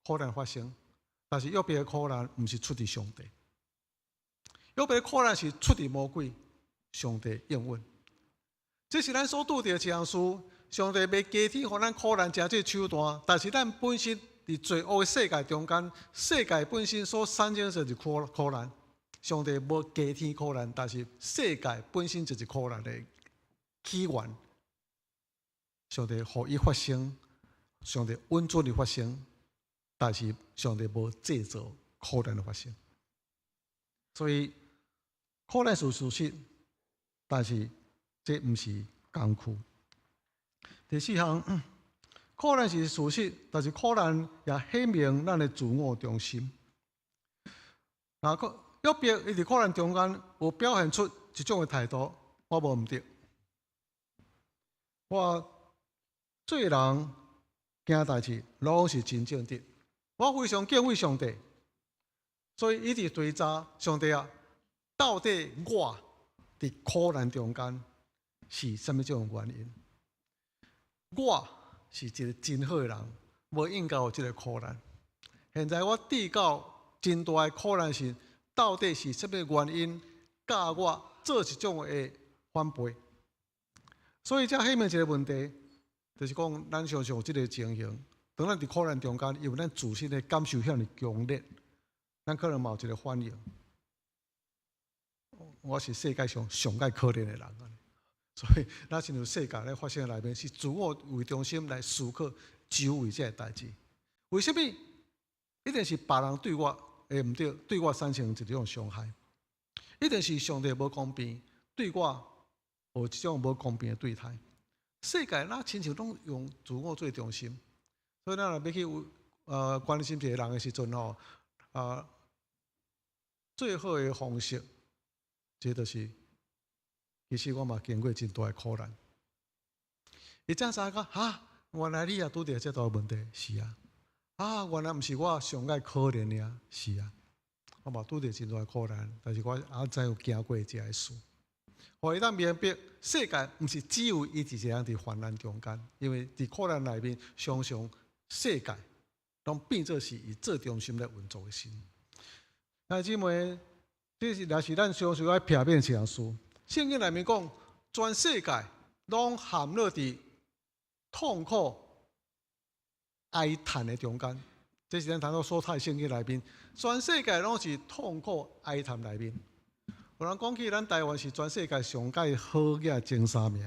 苦難發生，但是約伯的苦難毋是出佇上帝，約伯的苦難是出佇魔鬼，上帝應允。這是咱所拄著的一項事，上帝欲加添予咱苦難成做手段，但是咱本身佇罪惡的世界中間，世界本身所產生的就是苦難。上帝無加添苦難，但是世界本身就是苦難的起源。上帝予伊發生，上帝允准伊發生，但是上帝無製造苦難的發生。所以苦難是事實，但是這毋是工具。第四項，苦難是事實，但是苦難也顯明咱的自我中心。若閣約伯伊佇苦難中間有表現出一種的態度，我無毋對，我做人行代誌攏是真正直，我非常敬畏上帝，所以伊佇追查上帝啊，到底我佇苦難中間是啥物種原因？我是一個真好的人，無應該有這個苦難。現在我遇到真大的苦難時，到底是啥物原因教我做這種的反背？所以這顯明一個問題，就是講咱常常有這個情形，當咱佇苦難中間，因為咱自身的感受遐爾強烈，咱可能嘛有一個反應。我是世界上上蓋可憐的人。所以，咱親像世界咧發生的內面，是自我為中心來思考周圍這个代誌。為啥物？一定是別人對我會毋對，對我產生一種傷害。一定是上帝無公平，對我有這種無公平的對待。世界若親像攏用自我做中心，所以咱若欲去關心一個人的時陣吼，啊，最好的方式，這就是，其實我嘛經過真大的苦難。伊才知影講，哈，原來你也拄著這大問題，是啊，啊，原來毋是我上愛可憐的啊，是啊，我嘛拄著真大的苦難，但是我也知有行過這个事。予伊當明白，世界毋是只有伊一個人佇患難中間，因為佇苦難內面，常常世界攏變做是以做中心來運作的神。兄弟姊妹，這是若是咱常常愛避免一項事。聖經內面講，全世界攏陷落佇痛苦哀嘆的中間。這是咱談到所讀聖經內面，全世界攏是痛苦哀嘆內面。有人講起咱台灣是全世界上蓋好額前三名，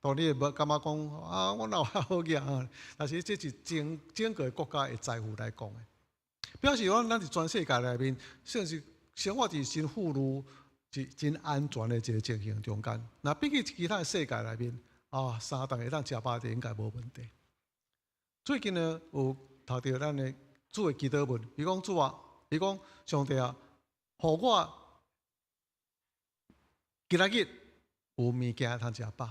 當你會無感覺講啊，我哪有遐好額啊？但是這是整整個國家的財富來講的，表示講咱佇全世界內面，算是生活佇真富裕、是真安全的一個情形中間。若比起其他的世界內面，啊，三頓會當食飽的應該無問題。最近呢，有讀著咱的主的祈禱文，伊講主啊，伊講上帝啊，予我今仔日有物件通食飽，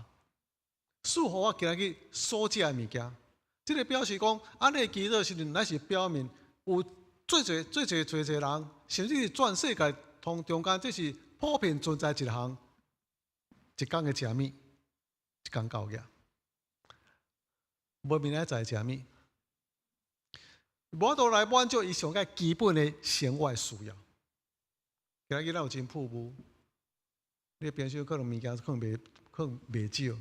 賜予我今仔日所食的物件。這個表示講，按呢祈禱時陣，乃是表明有最濟、最濟、最濟人，甚至是全世界通中間，這是普遍存在一項，一工會食物，一工夠額，無明仔載食物，無法度來滿足伊上蓋基本的生活需要。今仔日咱有真富裕。你冰箱可能物件可能袂可能袂少，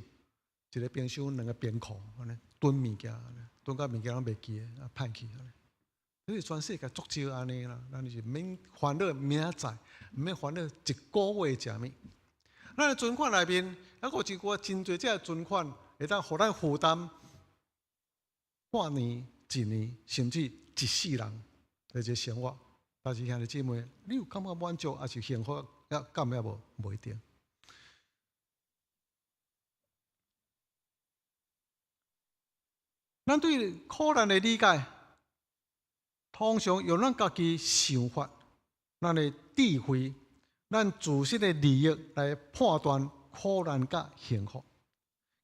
一個冰箱兩個冰庫，按呢囤物件，囤到物件攏袂記的，啊歹去按呢。這是全世界足少按呢啦，咱是免煩惱明仔載，毋免煩惱一個月食物。咱的存款內面，猶閣有一寡真濟這存款，會當予咱負擔半年、一年，甚至一世人的一個生活。但是兄弟姊妹，你有感覺滿足，抑是幸福？猶敢猶無？無一定。咱對苦難的理解，通常用咱家己想法、咱的智慧、咱自身的利益來判斷苦難佮幸福，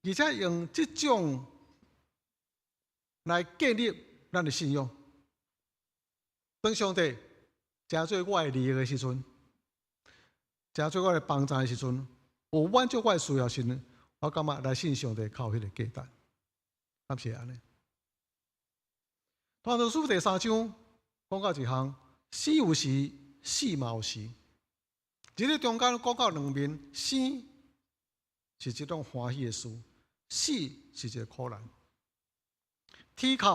而且用這種來建立咱的信仰。當上帝成做我的利益的時陣，成做我的幫助的時陣，有滿足我的需要時陣，我感覺來信上帝較有彼個價值，敢是按呢？傳道書第三章講到一項，生有時，死嘛有時。這个中間講到兩面，生是一種歡喜的事，死是一個苦難。啼哭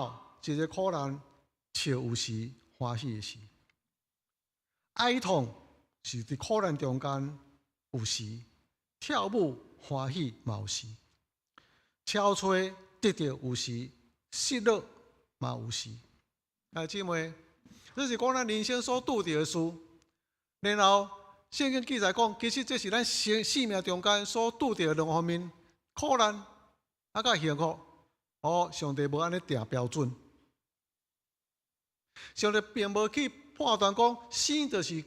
是一個苦難，笑有時歡喜的事。哀痛是佇苦難中間有時，跳舞歡喜嘛有時，憔悴得著有時，失落嘛有時。兄弟姊妹，這是講咱人生所拄著的事。然後聖經記載講，其實這是咱生生命中間所拄著的兩方面，苦難啊，佮幸福。哦，上帝無按呢定標準，上帝並無去判斷講生就是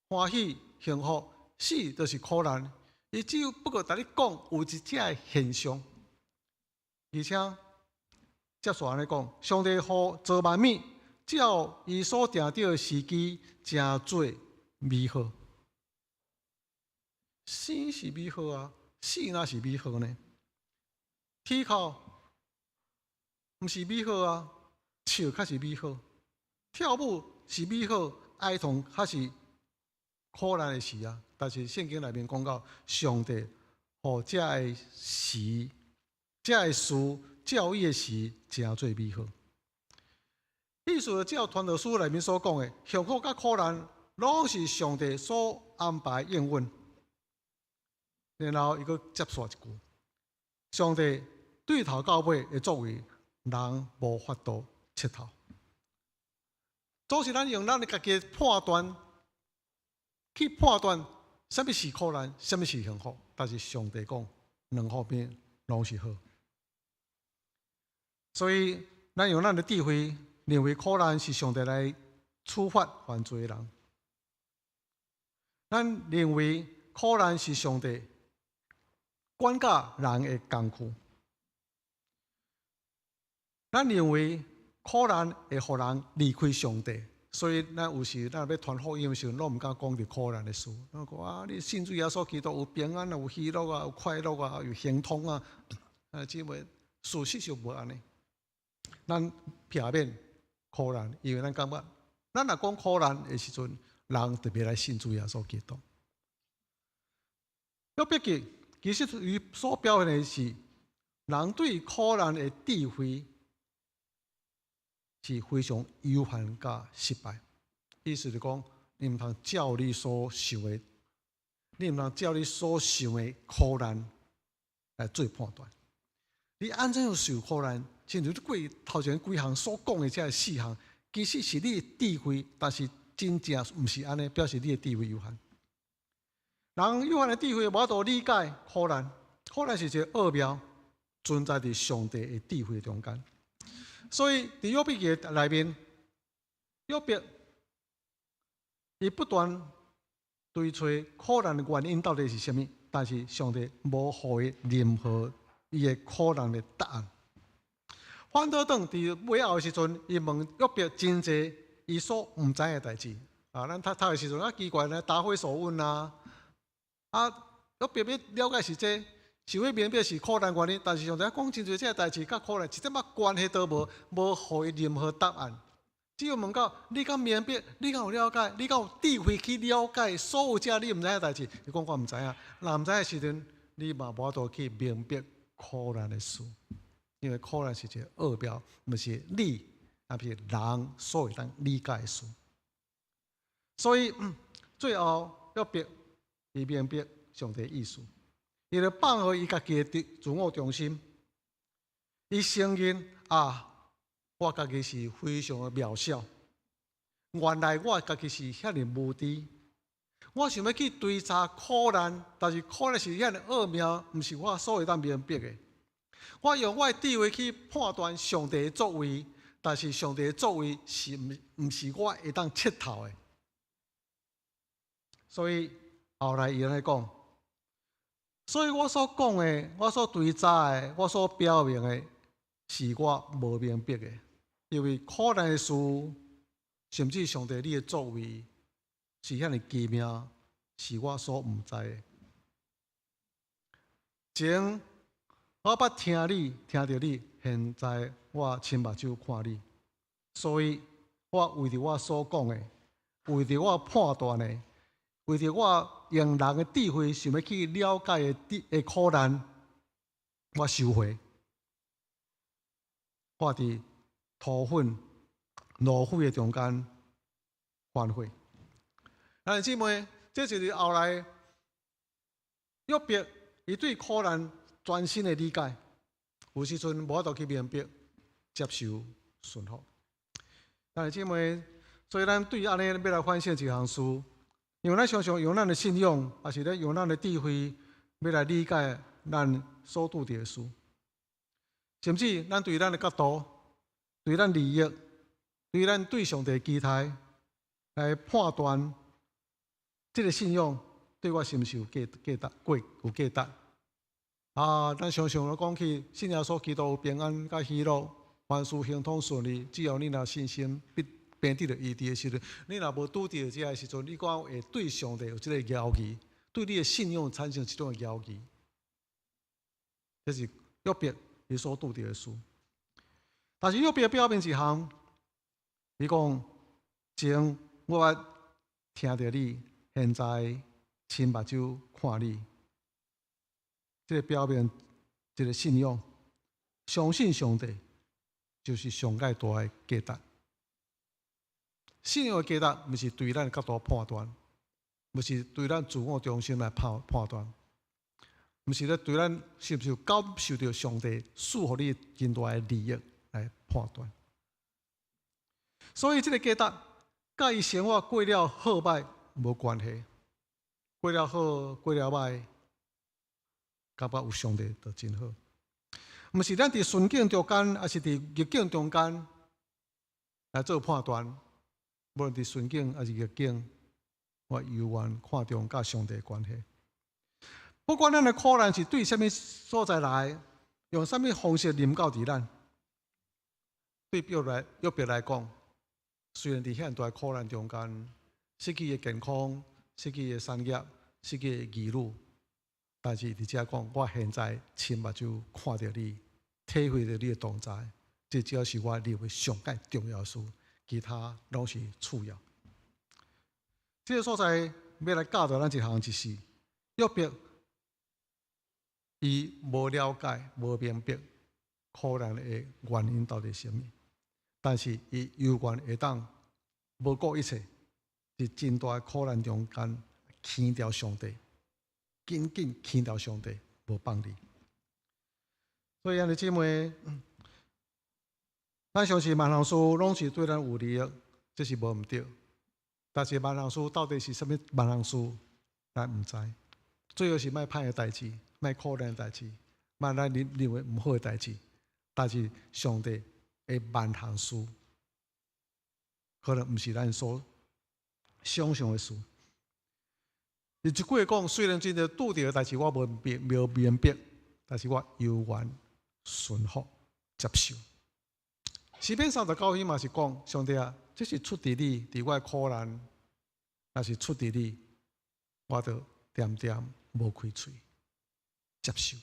歡喜幸福，死就是苦難。伊只有不過共你講有一這个現象，而且接續按呢講，上帝予造萬物，照伊所定著的時機，成做美好。生是美好啊，死哪是美好呢？啼哭毋是美好啊，笑較是美好，跳舞是美好，哀痛較是苦難的事啊。但是聖經內面講到，上帝予這个時、這个事照伊的時，成做美好。意思就照傳道書內面所講的，幸福佮苦難，攏是上帝所安排應允。然後伊閣接續一句：上帝對頭到尾的作為，人無法度測透。總是咱用咱的家己的判斷去判斷，啥物是苦難，啥物是幸福。但是上帝講，兩方面攏是好。所以，咱用咱的智慧，認為苦難是上帝來處罰犯罪的人。咱認為苦難是上帝管教人的工具。咱認為苦難會予人離開上帝，所以咱有時咱欲傳福音的時陣，攏毋敢講著苦難的事。咱講啊，你信主耶穌基督有平安啊，有喜樂啊，有快樂啊，有亨通啊。啊，姊妹，事實上無按呢。咱避免苦難，因為咱感覺，咱若講苦難的時陣，人就袂來信主耶穌基督。約伯記其實伊所表現的是，人對苦難的智慧是非常有限佮失敗。意思是講，你毋通照你所想的，你毋通照你所想的苦難來做判斷。你按怎樣受苦難？親像你過頭前幾項所講的這四項，其實是你的智慧，但是真正毋是按呢，表示你的智慧有限。人有限的智慧無法度理解苦難，苦難是一個奧妙，存在佇上帝的智慧中間。所以佇約伯記內面，約伯伊不斷追揣苦難的原因到底是啥物，但是上帝無予伊任何伊的苦難的答案。反倒轉佇尾後的時陣，伊問約伯真濟伊所毋知的代誌。啊，咱讀讀的時陣啊，奇怪呢，答非所問啊。啊，約伯欲了解是這，想欲明白是苦難原因，但是上帝講真濟這个代誌，佮苦難一點仔關係都無，無予伊任何答案。只有問到你敢明白，你敢有了解，你敢有智慧去了解所有這你毋知的代誌？伊講我毋知影，若毋知的時陣，你嘛無法度去明白苦難的事，因為苦難是一個奧妙，毋是你，抑是人所會當理解的事。所以最後約伯伊明白上帝意思，伊就放予伊家己的自我中心，伊承認啊，我家己是非常的渺小，原來我家己是遐爾無知，我想欲去追查苦難，但是苦難是遐爾奧妙，毋是我所會當明白的。我用我的智慧去判斷上帝的作為，但是上帝的作為是毋毋是我會當測透的。所以後來伊按呢講，所以我所講的，我所追查的，我所表明的，是我無明白的，因為苦難的事，甚至上帝你的作為，是遐爾奇妙，是我所毋知的。前我捌聽你，聽著你，現在我親目睭看你，所以我為著我所講的，為著我判斷的，為著我用人的智慧想欲去了解的的苦難，我收回。我佇塗粉爐灰的中間反悔。兄弟姊妹，這就是後來約伯伊對苦難全新的理解，有時陣無法度去明白、接受、順服。兄弟姊妹，所以咱對按呢欲來反省這項事，因為咱常常用咱的信仰，抑是咧用咱的智慧，欲來理解咱所拄著的事，甚至咱對咱的角度、對咱利益、對咱對上帝的期待來判斷，這個信仰對我是毋是有價價值、過有價值？啊，咱常常講起信耶穌基督有平安佮喜樂，凡事亨通順利。只要你若信心必憑得著醫治的時陣，你若無拄著這个時陣，你敢會對上帝有這個猶疑，對你的信仰產生這種的猶疑？這是約伯伊所拄著的事。但是約伯表明一項，伊講：前我聽著你，現在親目睭看你。這個表明一個信仰，相信上帝就是上蓋大的價值。信仰的價值，毋是對咱的角度判斷，毋是對咱自我中心來判判斷，毋是咧對咱是毋是有感受著上帝賜予你真大的利益來判斷。所以這個價值，佮伊生活過了好䆀無關係，過了好，過了䆀，感覺有上帝就真好。毋是咱佇順境中間，抑是佇逆境中間來做判斷。無論佇順境抑是逆境，我猶原看重佮上帝關係。不管咱的苦難是對啥物所在來，用啥物方式臨到佇咱，對約伯來講，雖然佇遐大苦難中間，失去伊的健康，失去伊的產業，失去伊的兒女，但是佇遮講，我現在親目睭看著你，體會著你的同在，這才是我認為上蓋重要的事，其他攏是次要。這个所在欲來教導咱一項，就是約伯伊無了解、無明白苦難的原因到底是啥物，但是伊猶原會當無顧一切，佇真大的苦難中間牽牢上帝，緊緊牽牢上帝，無放離。所以兄弟姊妹，咱相信萬項事攏是對咱有利的，這是無毋對。但是萬項事到底是啥物萬項事，咱毋知。最好是莫歹的代誌，莫苦難的代誌，莫咱認認為毋好的代誌。但是上帝的萬項事，可能毋是咱所想象的事。伊一句話講，雖然真濟拄著的代誌我無明無明白，但是我猶原順服接受。詩篇39篇嘛是講，上帝啊，這是出佇你，佇我的苦難，若是出佇你，我就恬恬無開喙接受。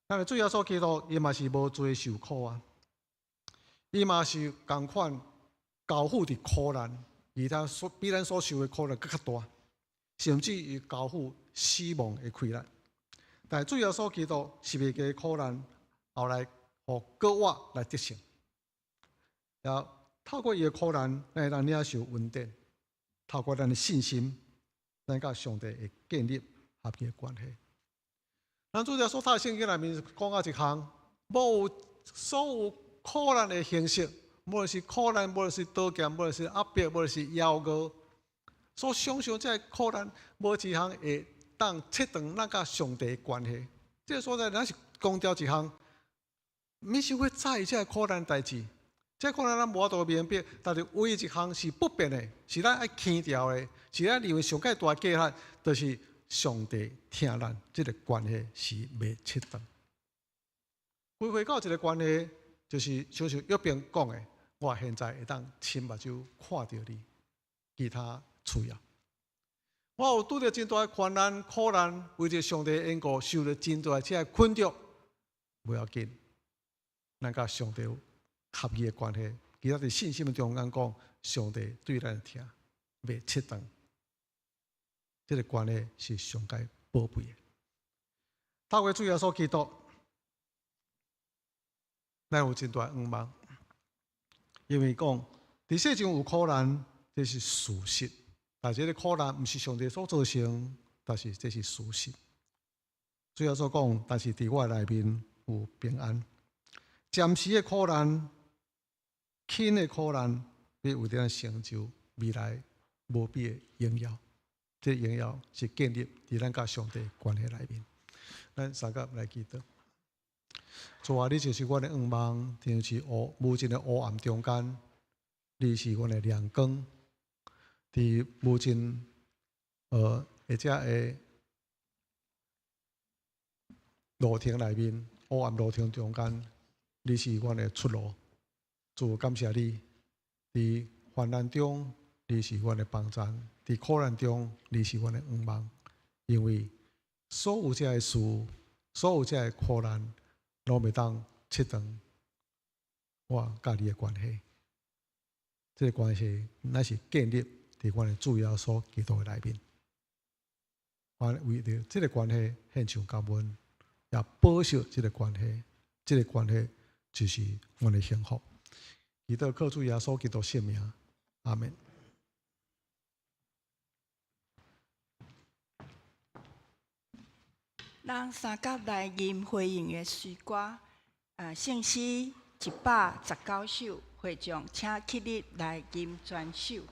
但是主耶穌基督，伊嘛是無罪受苦啊，伊嘛是仝款交付佇苦難，而他所比咱所受的苦難閣較大，甚至於交付死亡的氣力。但是主耶穌基督十字架苦難，後來予閣活來得勝，然後透過伊的苦難，咱會當領受恩典，透過咱的信心，咱佮上帝會建立合宜的關係。咱主耶穌讀聖經內面講到一項，無所有苦難的形式，無論是苦難，無論是刀劍，無論是壓迫，無論是枵餓，所想象這个苦難，無一項會當切斷咱佮上帝的關係。這个所在，咱是強調一項，毋是會在意這个苦難代誌，這个苦難咱無法度明白，但是唯一一項是不變的，是咱愛牽牢的，是咱認為上蓋大價值，就是上帝疼咱，這个關係是袂切斷。歸回到一个關係，就是親像約伯講的，我現在會當親目睭看著你，其他次要。我有拄著真大的困難、苦難，為著上帝的緣故，受著真大的這个困擾，無要緊，咱佮上帝有合宜的關係，其實佇信心的中間講，上帝對咱的疼袂切斷，這个關係是上蓋寶貴的。透過主耶穌基督，咱有真大的向望，因為講佇世上有苦難，這是事實。但是這个苦難毋是上帝所造成，但是這是事實。主耶穌講，但是佇我內面有平安。暫時的苦難、輕的苦難，欲為咱成就未來無比的榮耀。這個榮耀是建立佇咱佮上帝關係內面。咱三個來祈禱。主啊，你就是阮的向望，就是無盡的黑暗中間，你是阮的亮光。佇無盡或者的路程內面，黑暗路程中間，你是阮的出路。主，感謝你，佇患難中，你是阮的幫贊；佇苦難中，你是阮的向望。因為所有這个事，所有這个苦難，攏袂當切斷我佮你的關係。這个關係乃是建立佇阮的主耶穌基督的內面。我為著這个關係獻上感恩，也保守這个關係。這个關係就是阮的幸福。祈禱靠主耶穌基督聖名，阿們。咱三甲來吟回應的詩歌，聖詩119首，會眾請起立來吟全首。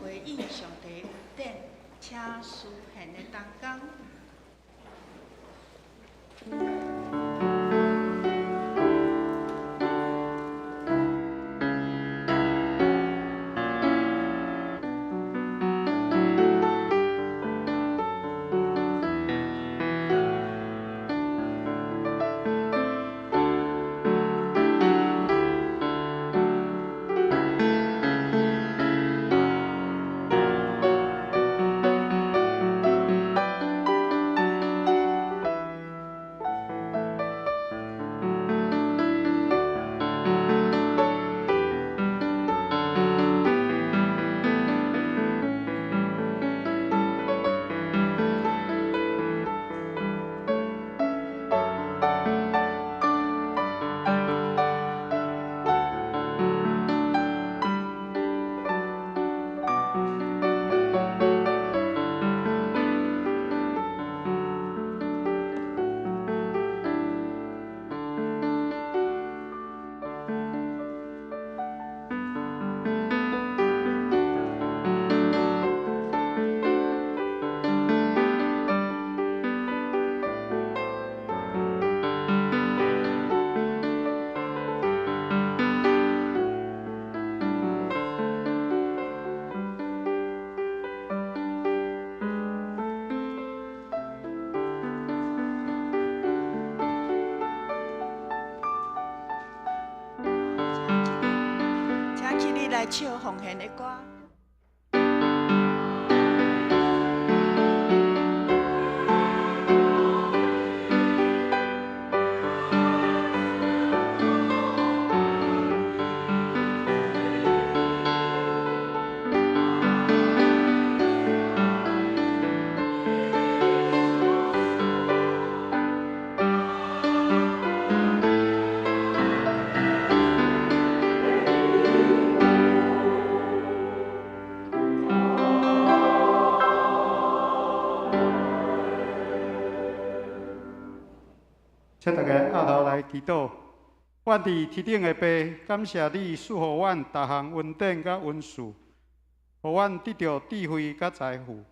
回應上帝恩典，請司獻的同工。請起立來唱奉獻的歌。請大家徛頭來祈禱。阮佇天頂的父，感謝你賜予阮逐項恩典佮恩賜，予阮得著智慧佮財富。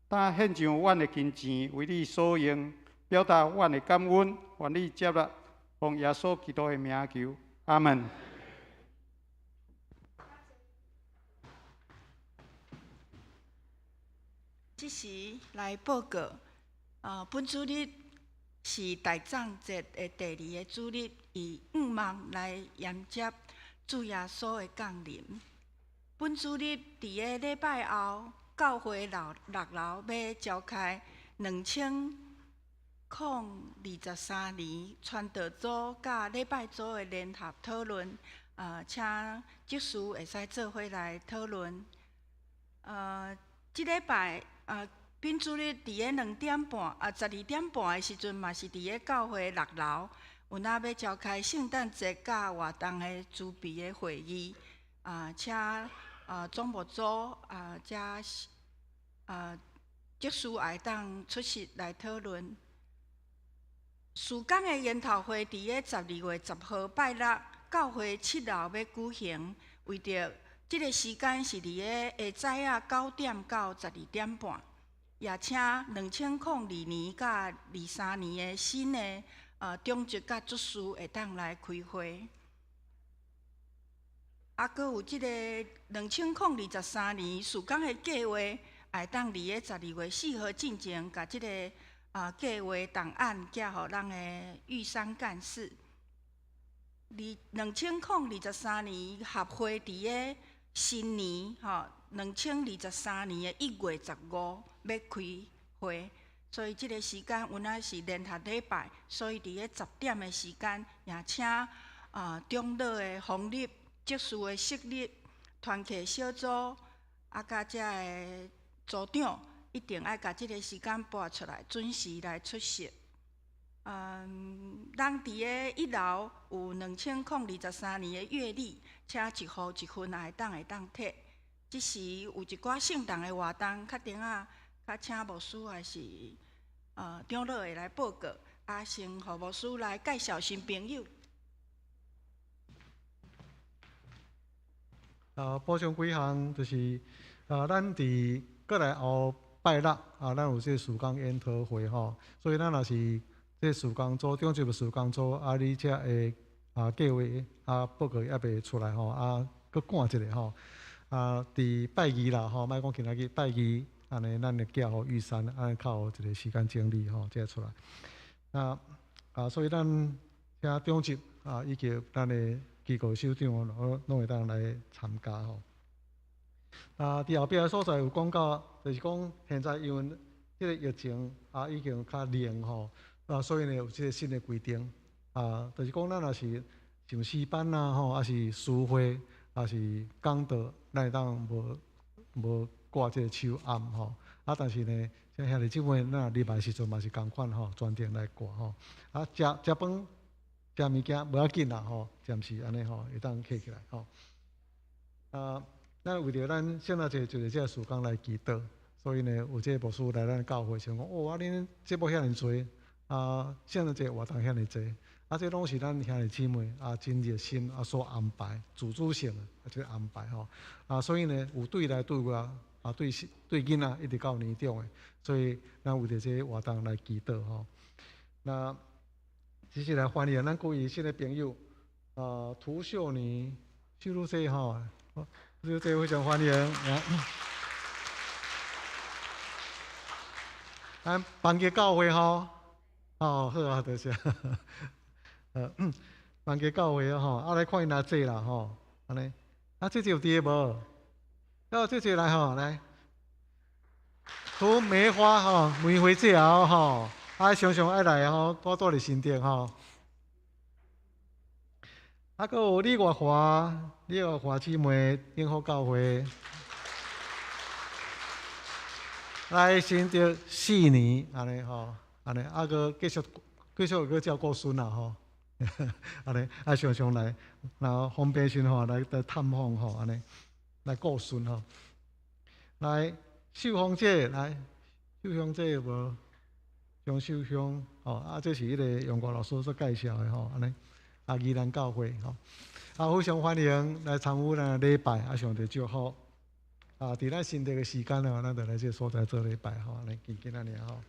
當獻上阮的金錢為你所用，表達阮的感恩。願你接納，奉耶穌基督的名求，阿門。這時來報告，本主日是大藏節的第二個主日，以向望來迎接主耶穌的降臨。本主日佇个禮拜後，教會六樓欲召開2023年傳道組佮禮拜組的聯合討論，請執事會使做伙來討論。這禮拜本主日佇个2點半，12點半的時陣，嘛是佇个教會六樓，有哪欲召開聖誕節佮活動的籌備的會議，請總牧組遮執事也會當出席來討論。事工的研討會佇个12月10號拜六，教會七樓欲舉行，為著這个時間是佇个下早仔9點到12點半。也請2002年佮23年的新的長執佮執事會當來開會。閣有這个2023年事工的計劃，會當佇个12月4號進前，共這个計劃檔案寄予咱的玉山幹事。2023年協會佇个新年吼，2023年的1月15欲開會，所以這个時間有影是聯合禮拜，所以佇个10點的時間，也請長老的封立、執事的設立、團契小組，佮遮个組長，一定愛共這个時間撥出來，準時來出席。咱佇个一樓有2023年的月曆，請一戶一份也會當提。這時有一寡聖誕的活動，較等仔，較請牧師還是長老會來報告，先予牧師來介紹新朋友。補充幾項，就是啊，咱佇閣來後拜六啊，咱有這個事工研討會吼，所以咱若是這事工組長這個事工組啊，你遮的啊計劃啊報告猶未出來吼，啊，閣趕一下吼。啊，佇拜二啦吼，莫講今仔日拜二，按呢咱會寄予玉山，按呢較有一個時間整理吼，才會出來。那啊，所以咱請長執啊，以及咱的機構首長攏會當來參加吼。啊，佇後壁的所在有講到，就是講現在因為這個疫情啊已經較冷吼，啊，所以呢有這個新的規定啊，就是講咱若是上詩班啊吼，抑是詩會，抑是講道，咱會當無無掛這個手頷吼。啊，但是呢，這兄弟姊妹，咱禮拜時陣嘛是仝款吼，全程來掛吼。啊，食食飯、食物件無要緊啦吼，暫時按呢吼會當客起來吼。啊，咱為著咱聖誕節就是這個時間來祈禱，所以呢，有這個牧師來咱教會想講，哦，啊，恁節目遐爾濟，啊，聖誕節活動遐爾濟，啊，這攏是咱兄弟姊妹啊，真熱心啊所安排，自主性啊這個安排吼。啊，所以呢，有對內對外。啊，對對囡仔一直到年長的，所以咱為著這個活動來祈禱吼。那接下來歡迎咱各位新的朋友，啊，涂秀妮、秀女姐吼，秀女姐非常歡迎。咱邦傑教會吼，哦，好啊，多謝。呃，邦傑教會吼，啊來看𪜶阿姐啦吼，按呢，啊姐姐有佇無？哦，姐姐來吼，來，塗梅花吼，梅花姐啊吼，啊常常愛來吼，我住佇新竹吼。啊，閣有李月華，李月華姊妹，永福教會，來新竹4年，按呢吼，按呢，啊，閣繼續繼續閣照顧孫啦吼，按呢，啊常常來，然後方便時吼來來探訪吼，按呢。來顧孫吼，來秀芳姐來，秀芳姐有無？張秀香吼，啊，這是彼個楊國老師所介紹的吼，按呢，啊，宜蘭教會吼，啊，非常歡迎來參與咱禮拜，啊，上帝祝福。啊，佇咱新竹的時間啊，咱就來這個所在做禮拜吼，來見見咱爾吼。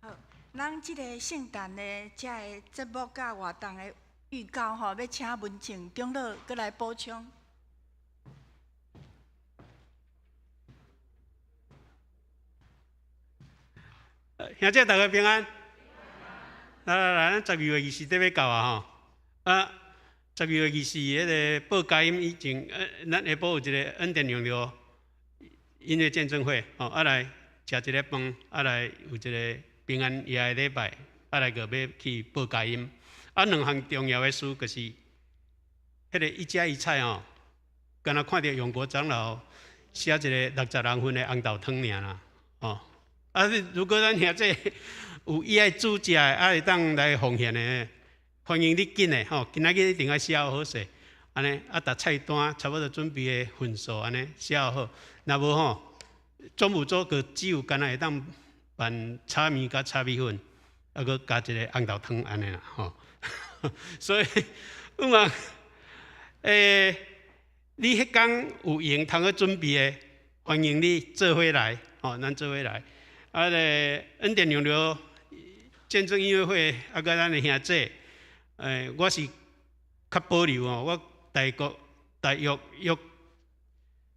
好，咱這個聖誕的這个節目佮活動的預告吼，欲請文靜長老閣來補充。兄弟，大家平安。來來來，咱12月24得欲到啊吼。啊，12月24彼个報佳音以前，咱下晡有一个恩典榮耀音樂見證會，吼，啊來食一个飯，啊來有一个平安夜的禮拜，啊來閣欲去報佳音。啊，兩項重要的事就是，彼个一家一菜吼，敢若看著永國長老寫一个60人份的紅豆湯爾啦，吼。啊，如果咱兄弟有伊愛煮食的，啊會當來奉獻的，歡迎你緊的吼。今仔日一定愛寫好勢，按呢啊，逐菜單差不多準備的份數按呢寫好。若無吼，總務組閣只有干焦會當辦炒麵佮炒米粉，啊，閣加一个紅豆湯按呢啦吼。所以，有嘛，欸，你彼工有閒通去準備的，歡迎你做伙來，吼，咱做伙來。啊，个恩典榮耀見證音樂會，啊，佮咱的兄弟，欸，我是較保留哦，我大國大約約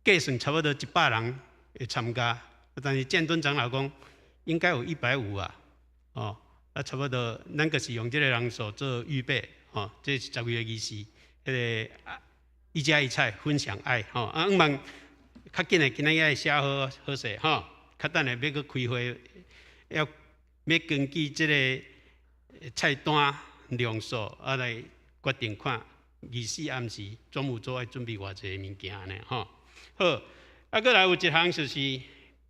計算差不多100人會參加，但是建敦長老講應該有150啊，哦。啊，差不多，咱就是用這個人數做預備，吼，這是12月24，彼个一家一菜分享愛，吼，啊，向望較緊的，今仔日愛寫好好勢，吼，較等下欲閣開會，要欲根據這个菜單量數，啊來決定看24暗時總務組愛準備偌濟物件呢，吼。好，啊，閣來有一項就是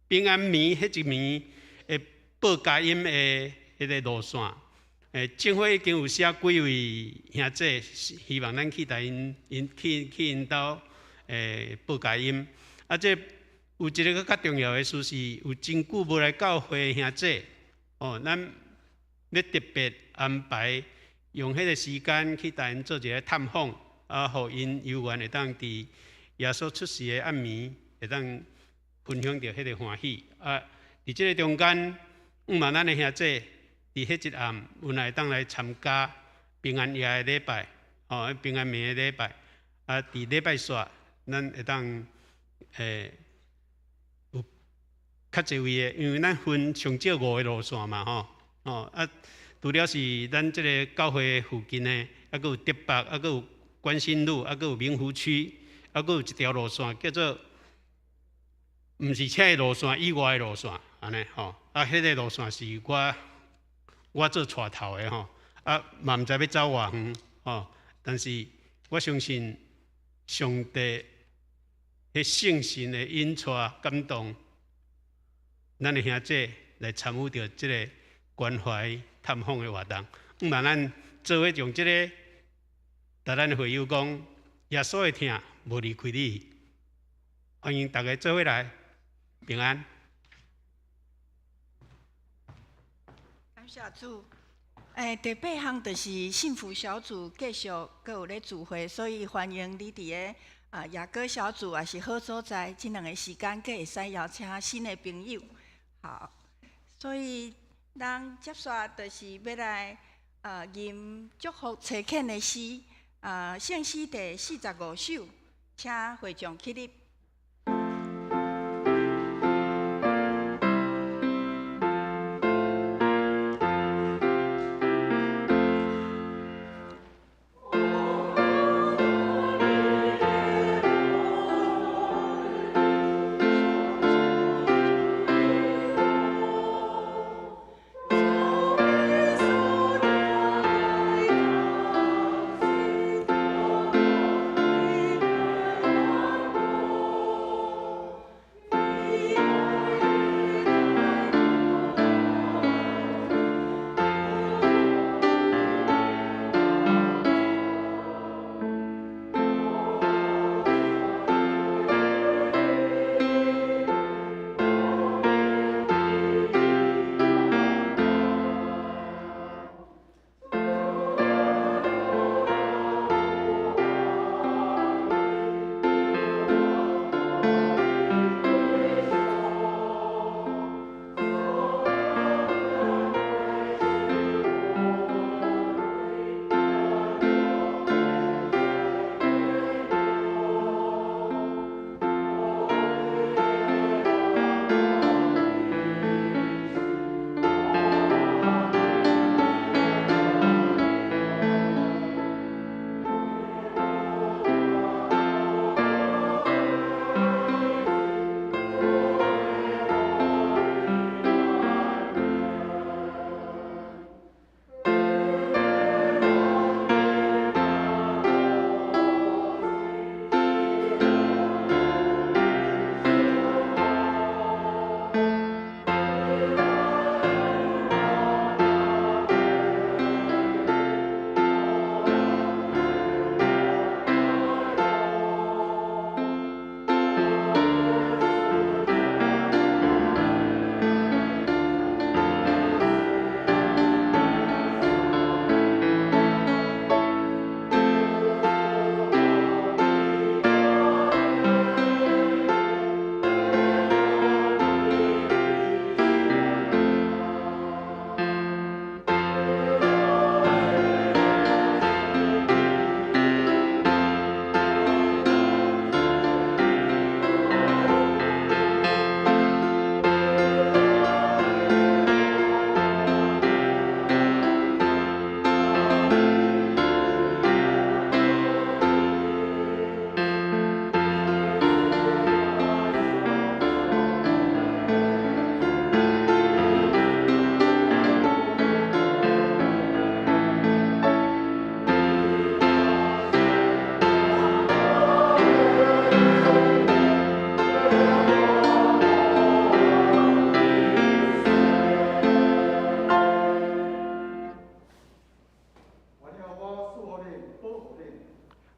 平安暝彼一暝會報佳音的。彼个路線，欸，政府已經有寫幾位兄弟，希望咱去共𪜶𪜶去去𪜶兜，欸，報佳音。啊，這有一个閣較重要的事是，有真久無來教會的兄弟，哦，咱欲特別安排用彼个時間去共𪜶做一个探訪，啊，予𪜶有緣會當佇耶穌出世的暗暝，會當分享著彼個歡喜。啊，佇這个中間，向望咱的兄弟佇彼一暗，有若會當來參加平安夜的禮拜，吼，平安暝的禮拜。啊，佇禮拜煞，咱會當有較濟位的，因為咱分上少五個路線嘛，吼，吼啊，除了是咱這个教會附近的，啊，閣有竹北，啊，閣有關心路，啊，閣有明湖區，啊，閣有一條路線叫做，毋是車的路線以外的路線，按呢吼，啊，彼个路線是我做帶頭的吼，啊，嘛毋知欲走偌遠吼，但是我相信上帝彼聖神的引帶感動，咱的兄弟來參與著這个關懷探訪的活動。向望咱做伙將這个，共咱的會友講，耶穌的疼無離開你，歡迎大家做伙來，平安。感謝主。第八項就是幸福小組繼續閣有咧聚會，所以歡迎你佇个雅歌小組抑是好所在，這兩个時間閣會使邀請新的朋友。好，所以咱接續就是欲來吟祝福差遣的詩，聖詩第45首，請會眾起立。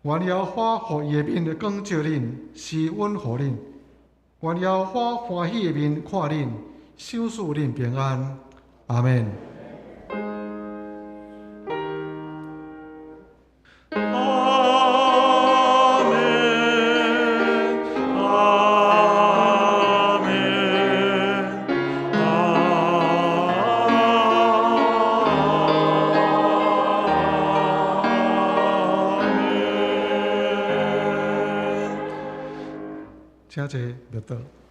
願耶和華予伊的面光照恁，施恩予恁；願耶和華歡喜的面看恁，賞賜恁平安。阿們。阿請坐默禱。